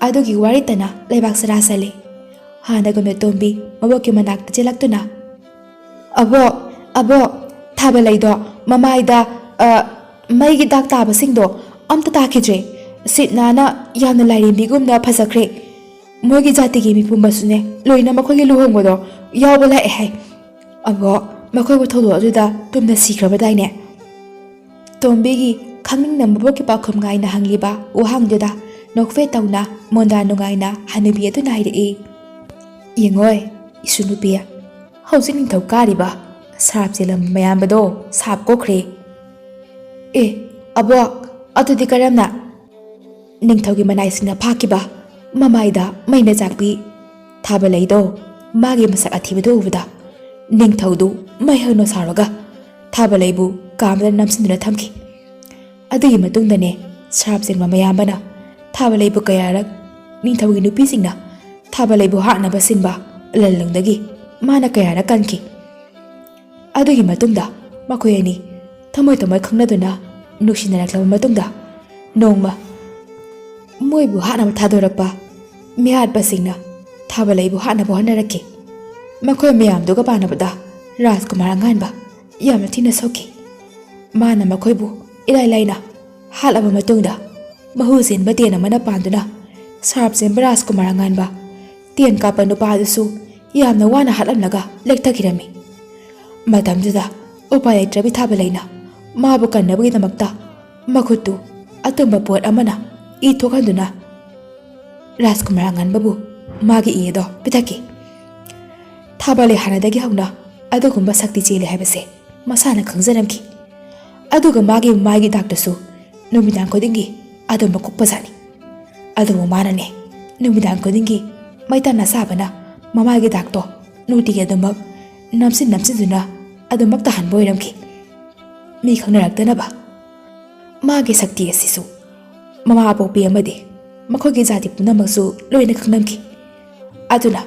ꯑꯗꯨꯒꯤ ꯋꯥꯔꯤꯇꯅ ꯂꯩꯕꯥꯛ ꯁꯔꯥ ꯁꯜꯂꯤ꯫ ꯍꯥꯟꯅꯒꯨꯝꯅ ꯇꯣꯝꯕꯤ ꯃꯕꯣꯛꯀꯤ ꯃꯅꯥꯛꯇ ꯆꯦꯜꯂꯛꯇꯨꯅ, "ꯑꯕꯣꯛ, ꯑꯕꯣꯛ, ꯊꯥꯕꯂꯩꯗꯣ ꯃꯃꯥꯏꯗ, ꯑ, ꯃꯩꯒꯤ ꯗꯥꯛ ꯇꯥꯕꯁꯤꯡꯗꯣ ꯑꯝꯇ ꯇꯥꯈꯤꯗ꯭ꯔꯦ꯫ ꯁꯤꯠ ꯅꯥꯟꯅ ꯌꯥꯝꯅ ꯂꯥꯏꯔꯦꯝꯕꯤꯒꯨꯝꯅ ꯐꯖꯈ꯭ꯔꯦ꯫ ꯃꯣꯏꯒꯤ ꯖꯥꯇꯤꯒꯤ ꯃꯤꯄꯨꯝꯕꯁꯨꯅꯦ ꯂꯣꯏꯅ ꯃꯈꯣꯏꯒꯤ ꯂꯨꯍꯣꯡꯕꯗꯣ ꯌꯥꯎꯕ ꯂꯥꯛꯑꯦ ꯍꯥꯏ꯫ ꯑꯕꯣꯛ, ꯃꯈꯣꯏꯕꯨ ꯊꯧꯗꯣꯛ ꯑꯗꯨꯗ ꯇꯨꯝꯅ ꯁꯤꯈ꯭ꯔꯕꯗꯥꯏꯅꯦ?" ꯇꯣꯝꯕꯤꯒꯤ ꯈꯪꯅꯤꯡꯅ ꯃꯕꯣꯛꯀꯤ ꯄꯥꯎꯈꯨꯝ ꯉꯥꯏꯅ ꯍꯪꯂꯤꯕ ꯋꯥꯍꯪꯗꯨꯗ ꯅꯣꯛꯐꯦꯠ ꯇꯧꯅ ꯃꯣꯟꯗꯥ ꯅꯨꯡꯉꯥꯏꯅ ꯍꯅꯨꯕꯤ ꯑꯗꯨꯅ ꯍꯥꯏꯔꯛꯏ, "ꯌꯦꯡꯉꯣꯏ, ꯏꯁꯨ ꯅꯨꯄꯤ, ꯍꯧꯖꯤꯛ ꯅꯤꯡꯊꯧ ꯀꯥꯔꯤꯕ ꯁꯥꯞ ꯆꯦꯜꯂꯝꯕ ꯃꯌꯥꯝꯕꯗꯣ ꯁꯥꯞ ꯀꯣꯛꯈ꯭ꯔꯦ꯫" "ꯑꯦ, ꯑꯕꯣꯛ, ꯑꯗꯨꯗꯤ ꯀꯔꯝꯅ?" "ꯅꯤꯡꯊꯧꯒꯤ ꯃꯅꯥꯏꯁꯤꯡꯅ ꯐꯥꯈꯤꯕ ꯃꯃꯥꯏꯗ ꯃꯩꯅ ꯆꯥꯛꯄꯤ ꯊꯥꯕ ꯂꯩꯗꯣ, ꯃꯥꯒꯤ ꯃꯁꯛ ꯑꯊꯤꯕꯗꯨ ꯎꯕꯗ ꯅꯤꯡꯊꯧꯗꯨ ꯃꯩ ꯍꯧꯅ ꯁꯥꯎꯔꯒ ꯊꯥꯕ ꯂꯩꯕꯨ ꯀꯥ ꯑꯃꯗ ꯅꯝꯁꯤꯟꯗꯨꯅ ꯊꯝꯈꯤ꯫ ꯑꯗꯨꯒꯤ ꯃꯇꯨꯡꯗꯅꯦ ꯁ꯭ꯔꯥꯞ ꯆꯦꯟꯕ ꯃꯌꯥꯝꯕꯅ ꯊꯥꯕ ꯂꯩꯕꯨ ꯀꯌꯥꯔꯛ ꯅꯤꯡꯊꯧꯒꯤ ꯅꯨꯄꯤꯁꯤꯡꯅ ꯊꯥꯕ ꯂꯩꯕꯨ ꯍꯥꯠꯅꯕ ꯁꯤꯟꯕ ꯂꯟꯂꯨꯡꯗꯒꯤ ꯃꯥꯅ ꯀꯌꯥꯔꯛ ꯀꯟꯈꯤ꯫ ꯑꯗꯨꯒꯤ ꯃꯇꯨꯡꯗ ꯃꯈꯣꯏ ꯑꯅꯤ ꯊꯃꯣꯏ ꯊꯃꯣꯏ ꯈꯪꯅꯗꯨꯅ ꯅꯨꯡꯁꯤꯅꯔꯛꯂꯕ ꯃꯇꯨꯡꯗ, ꯅꯣꯡꯃ ꯃꯣꯏꯕꯨ ꯍꯥꯠꯅꯕ ꯊꯥꯗꯣꯔꯛꯄ ꯃꯤꯍꯥꯠꯄꯁꯤꯡꯅ ꯊꯥꯕ ꯂꯩꯕꯨ ꯍꯥꯠꯅꯕ ꯍꯣꯠꯅꯔꯛꯈꯤ꯫ ꯃꯈꯣꯏ ꯃꯌꯥꯝꯗꯨꯒ ꯄꯥꯅꯕꯗ ꯔꯥꯖꯀꯨꯃꯥꯔ ꯑꯉꯥꯟꯕ ꯌꯥꯝꯅ ꯊꯤꯅ ꯁꯣꯛꯈꯤ꯫ ꯃꯥꯅ ꯃꯈꯣꯏꯕꯨ ꯏꯔꯥꯏ ꯂꯥꯏꯅ ꯍꯥꯠꯂꯕ ꯃꯇꯨꯡꯗ, ꯃꯍꯨ ꯆꯦꯟꯕ ꯇꯦꯟ ꯑꯃꯅ ꯄꯥꯟꯗꯨꯅ ꯁꯥꯞ ꯆꯦꯟꯕ ꯔꯥꯖꯀꯨꯃꯥꯔ ꯑꯉꯥꯟꯕ ꯇꯦꯟ ꯀꯥꯞꯄ ꯅꯨꯄꯥ ꯑꯗꯨꯁꯨ ꯌꯥꯝꯅ ꯋꯥꯅ ꯍꯥꯠꯂꯝꯂꯒ ꯂꯦꯛꯊꯈꯤꯔꯝꯃꯤ꯫ ꯃꯇꯝꯗꯨꯗ ꯎꯄꯥꯏ ꯂꯩꯇ꯭ꯔꯕꯤ ꯊꯥꯕ ꯂꯩꯅ ꯃꯥꯕꯨ ꯀꯟꯅꯕꯒꯤꯗꯃꯛꯇ ꯃꯈꯨꯠꯇꯨ ꯑꯇꯨꯝꯕ ꯄꯣꯠ ꯑꯃꯅ ꯏ ꯊꯣꯛꯍꯟꯗꯨꯅ ꯔꯥꯖꯀꯨꯃꯥꯔ ꯑꯉꯥꯟꯕꯕꯨ ꯃꯥꯒꯤ ꯏ ꯑꯗꯣ ꯄꯤꯊꯛꯈꯤ꯫ ꯊꯥꯕ ꯂꯩ ꯍꯥꯟꯅꯗꯒꯤ ꯍꯧꯅ ꯑꯗꯨꯒꯨꯝꯕ ꯁꯛꯇꯤ ꯆꯦꯜꯂꯤ ꯍꯥꯏꯕꯁꯦ ꯃꯁꯥꯅ ꯈꯪꯖꯔꯝꯈꯤ꯫ ꯑꯗꯨꯒ ꯃꯥꯒꯤ ꯃꯥꯏꯒꯤ ꯗꯥꯛꯇꯨꯁꯨ ꯅꯨꯃꯤꯗꯥꯡ ꯈꯨꯗꯤꯡꯒꯤ ꯑꯗꯨꯝ ꯃꯀꯨꯞꯄꯖꯥꯠꯅꯤ꯫ ꯑꯗꯨꯕꯨ ꯃꯥꯅꯅꯦ, ꯅꯨꯃꯤꯗꯥꯡ ꯈꯨꯗꯤꯡꯒꯤ ꯃꯩꯇꯥꯟ ꯑꯁꯥꯕꯅ ꯃꯃꯥꯏꯒꯤ ꯗꯥꯛꯇꯣ ꯅꯨꯡꯇꯤꯒꯤ ꯑꯗꯨꯃꯛ ꯅꯝꯁꯤꯟ ꯅꯝꯁꯤꯟꯗꯨꯅ ꯑꯗꯨꯃꯛ ꯇꯥꯍꯟꯕ ꯑꯣꯏꯔꯝꯈꯤ꯫ ꯃꯤ ꯈꯪꯅꯔꯛꯇꯅꯕ꯫ ꯃꯥꯒꯤ ꯁꯛꯇꯤ ꯑꯁꯤꯁꯨ ꯃꯃꯥ ꯑꯄꯣꯛꯄꯤ ꯑꯃꯗꯤ ꯃꯈꯣꯏꯒꯤ ꯖꯥꯇꯤ ꯄꯨꯝꯅꯃꯛꯁꯨ ꯂꯣꯏꯅ ꯈꯪꯂꯝꯈꯤ꯫ ꯑꯗꯨꯅ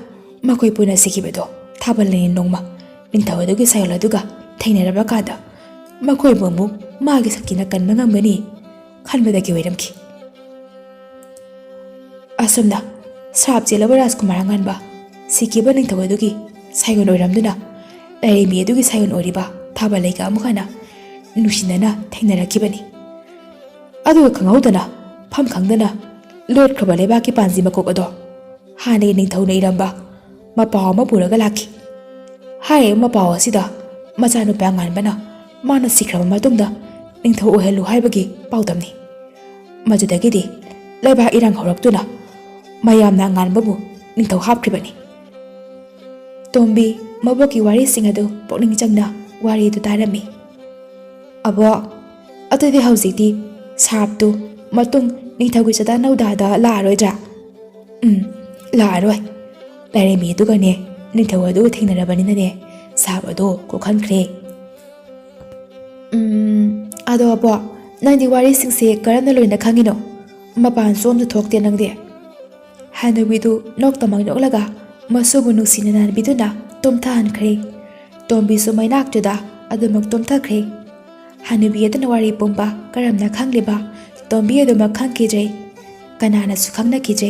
ꯃꯈꯣꯏ ꯄꯨꯟꯅ ꯁꯤꯈꯤꯕꯗꯣ ꯊꯥꯕꯜ ꯂꯩꯅꯤ ꯅꯣꯡꯃ ꯅꯤꯡꯊꯧ ꯑꯗꯨꯒꯤ ꯁꯥꯏꯑꯣꯟ ꯑꯗꯨꯒ ꯊꯦꯡꯅꯔꯕ ꯀꯥꯟꯗ ꯃꯈꯣꯏꯕꯨ ꯑꯃꯨꯛ ꯃꯥꯒꯤ ꯁꯛꯇꯤꯅ ꯀꯟꯕ ꯉꯝꯒꯅꯤ ꯈꯟꯕꯗꯒꯤ ꯑꯣꯏꯔꯝꯈꯤ꯫ ꯑꯁꯨꯝꯅ ꯁ꯭ꯔꯥꯞ ꯆꯦꯜꯂꯕ ꯔꯥꯖꯀꯨꯃꯥꯔ ꯑꯉꯥꯟꯕ ꯁꯤꯈꯤꯕ ꯅꯤꯡꯊꯧ ꯑꯗꯨꯒꯤ ꯁꯥꯏꯑꯣꯟ ꯑꯣꯏꯔꯝꯗꯨꯅ ꯂꯥꯏꯔꯦꯝꯕꯤ ꯑꯗꯨꯒꯤ ꯁꯥꯏꯑꯣꯟ ꯑꯣꯏꯔꯤꯕ ꯊꯥꯕꯜ ꯂꯩꯒ ꯑꯃꯨꯛ ꯍꯟꯅ ꯅꯨꯡꯁꯤꯅꯅ ꯊꯦꯡꯅꯔꯛꯈꯤꯕꯅꯤ꯫ ꯑꯗꯨꯒ ꯈꯪꯍꯧꯗꯅ ꯐꯝ ꯈꯪꯗꯅ ꯂꯣꯠꯈ꯭ꯔꯕ ꯂꯩꯕꯥꯛꯀꯤ ꯄꯥꯟꯖꯤ ꯃꯀꯣꯛ ꯑꯗꯣ ꯍꯥꯟꯅꯒꯤ ꯅꯤꯡꯊꯧꯅ ꯏꯔꯝꯕ ꯃꯄꯥꯎ ꯑꯃ ꯄꯨꯔꯒ ꯂꯥꯛꯈꯤ꯫ ꯍꯥꯏꯔꯤꯕ ꯃꯄꯥꯎ ꯑꯁꯤꯗ ꯃꯆꯥꯅꯨꯄꯥ ꯉꯥꯟꯕꯅ ꯃꯥꯅ ꯁꯤꯈ꯭ꯔꯕ ꯃꯇꯨꯡꯗ ꯅꯤꯡꯊꯧ ꯑꯣꯏꯍꯜꯂꯨ ꯍꯥꯏꯕꯒꯤ ꯄꯥꯎꯗꯝꯅꯤ꯫ ꯃꯗꯨꯗꯒꯤꯗꯤ ꯂꯩꯕꯥꯛ ꯏꯔꯥꯡ ꯍꯧꯔꯛꯇꯨꯅ ꯃꯌꯥꯝꯅ ꯉꯥꯟꯕꯕꯨ ꯅꯤꯡꯊꯧ ꯍꯥꯞꯈ꯭ꯔꯤꯕꯅꯤ꯫ ꯇꯣꯝꯕꯤ ꯃꯕꯣꯛꯀꯤ ꯋꯥꯔꯤꯁꯤꯡ ꯑꯗꯨ ꯄꯨꯛꯅꯤꯡ ꯆꯪꯅ ꯋꯥꯔꯤꯗꯨ ꯇꯥꯔꯝꯃꯤ꯫ "ꯑꯕꯣꯛ, ꯑꯗꯨꯗꯤ ꯍꯧꯖꯤꯛꯇꯤ ꯁꯥꯞꯇꯨ ꯃꯇꯨꯡ ꯅꯤꯡꯊꯧꯒꯤ ꯆꯥꯗꯥ ꯅꯧꯗꯥꯗ ꯂꯥꯛꯑꯔꯣꯏꯗ꯭ꯔꯥ?" "ꯎꯝ, ꯂꯥꯛꯑꯔꯣꯏ꯫ ꯂꯥꯏꯔꯦꯝꯕꯤ ꯑꯗꯨꯒꯅꯦ ꯅꯤꯡꯊꯧ ꯑꯗꯨꯒ ꯊꯦꯡꯅꯔꯕꯅꯤꯅꯅꯦ ꯁꯥꯞ ꯑꯗꯨ ꯀꯣꯛꯍꯟꯈ꯭ꯔꯦ꯫" "ꯎꯝ, ꯑꯗꯣ ꯑꯕꯣꯛ, ꯅꯪꯗꯤ ꯋꯥꯔꯤꯁꯤꯡꯁꯦ ꯀꯔꯝꯅ ꯂꯣꯏꯅ ꯈꯪꯉꯤꯅꯣ? ꯃꯄꯥꯟꯁꯨ ꯑꯝꯇ ꯊꯣꯛꯇꯦ ꯅꯪꯗꯤ꯫" ꯍꯅꯨꯕꯤꯗꯨ ꯅꯣꯛꯇꯃꯛ ꯅꯣꯛꯂꯒ ꯃꯁꯨꯕꯨ ꯅꯨꯡꯁꯤꯅ ꯅꯥꯟꯕꯤꯗꯨꯅ ꯇꯨꯝꯊꯍꯟꯈ꯭ꯔꯦ꯫ ꯇꯣꯝꯕꯤꯁꯨ ꯃꯩꯅꯥꯛꯇꯨꯗ ꯑꯗꯨꯃꯛ ꯇꯨꯝꯊꯈ꯭ꯔꯦ꯫ ꯍꯅꯨꯕꯤ ꯑꯗꯨꯅ ꯋꯥꯔꯤ ꯄꯨꯝꯕ ꯀꯔꯝꯅ ꯈꯪꯂꯤꯕ ꯇꯣꯝꯕꯤ ꯑꯗꯨꯃꯛ ꯈꯪꯈꯤꯗ꯭ꯔꯦ꯫ ꯀꯅꯥꯅꯁꯨ ꯈꯪꯅꯈꯤꯗ꯭ꯔꯦ꯫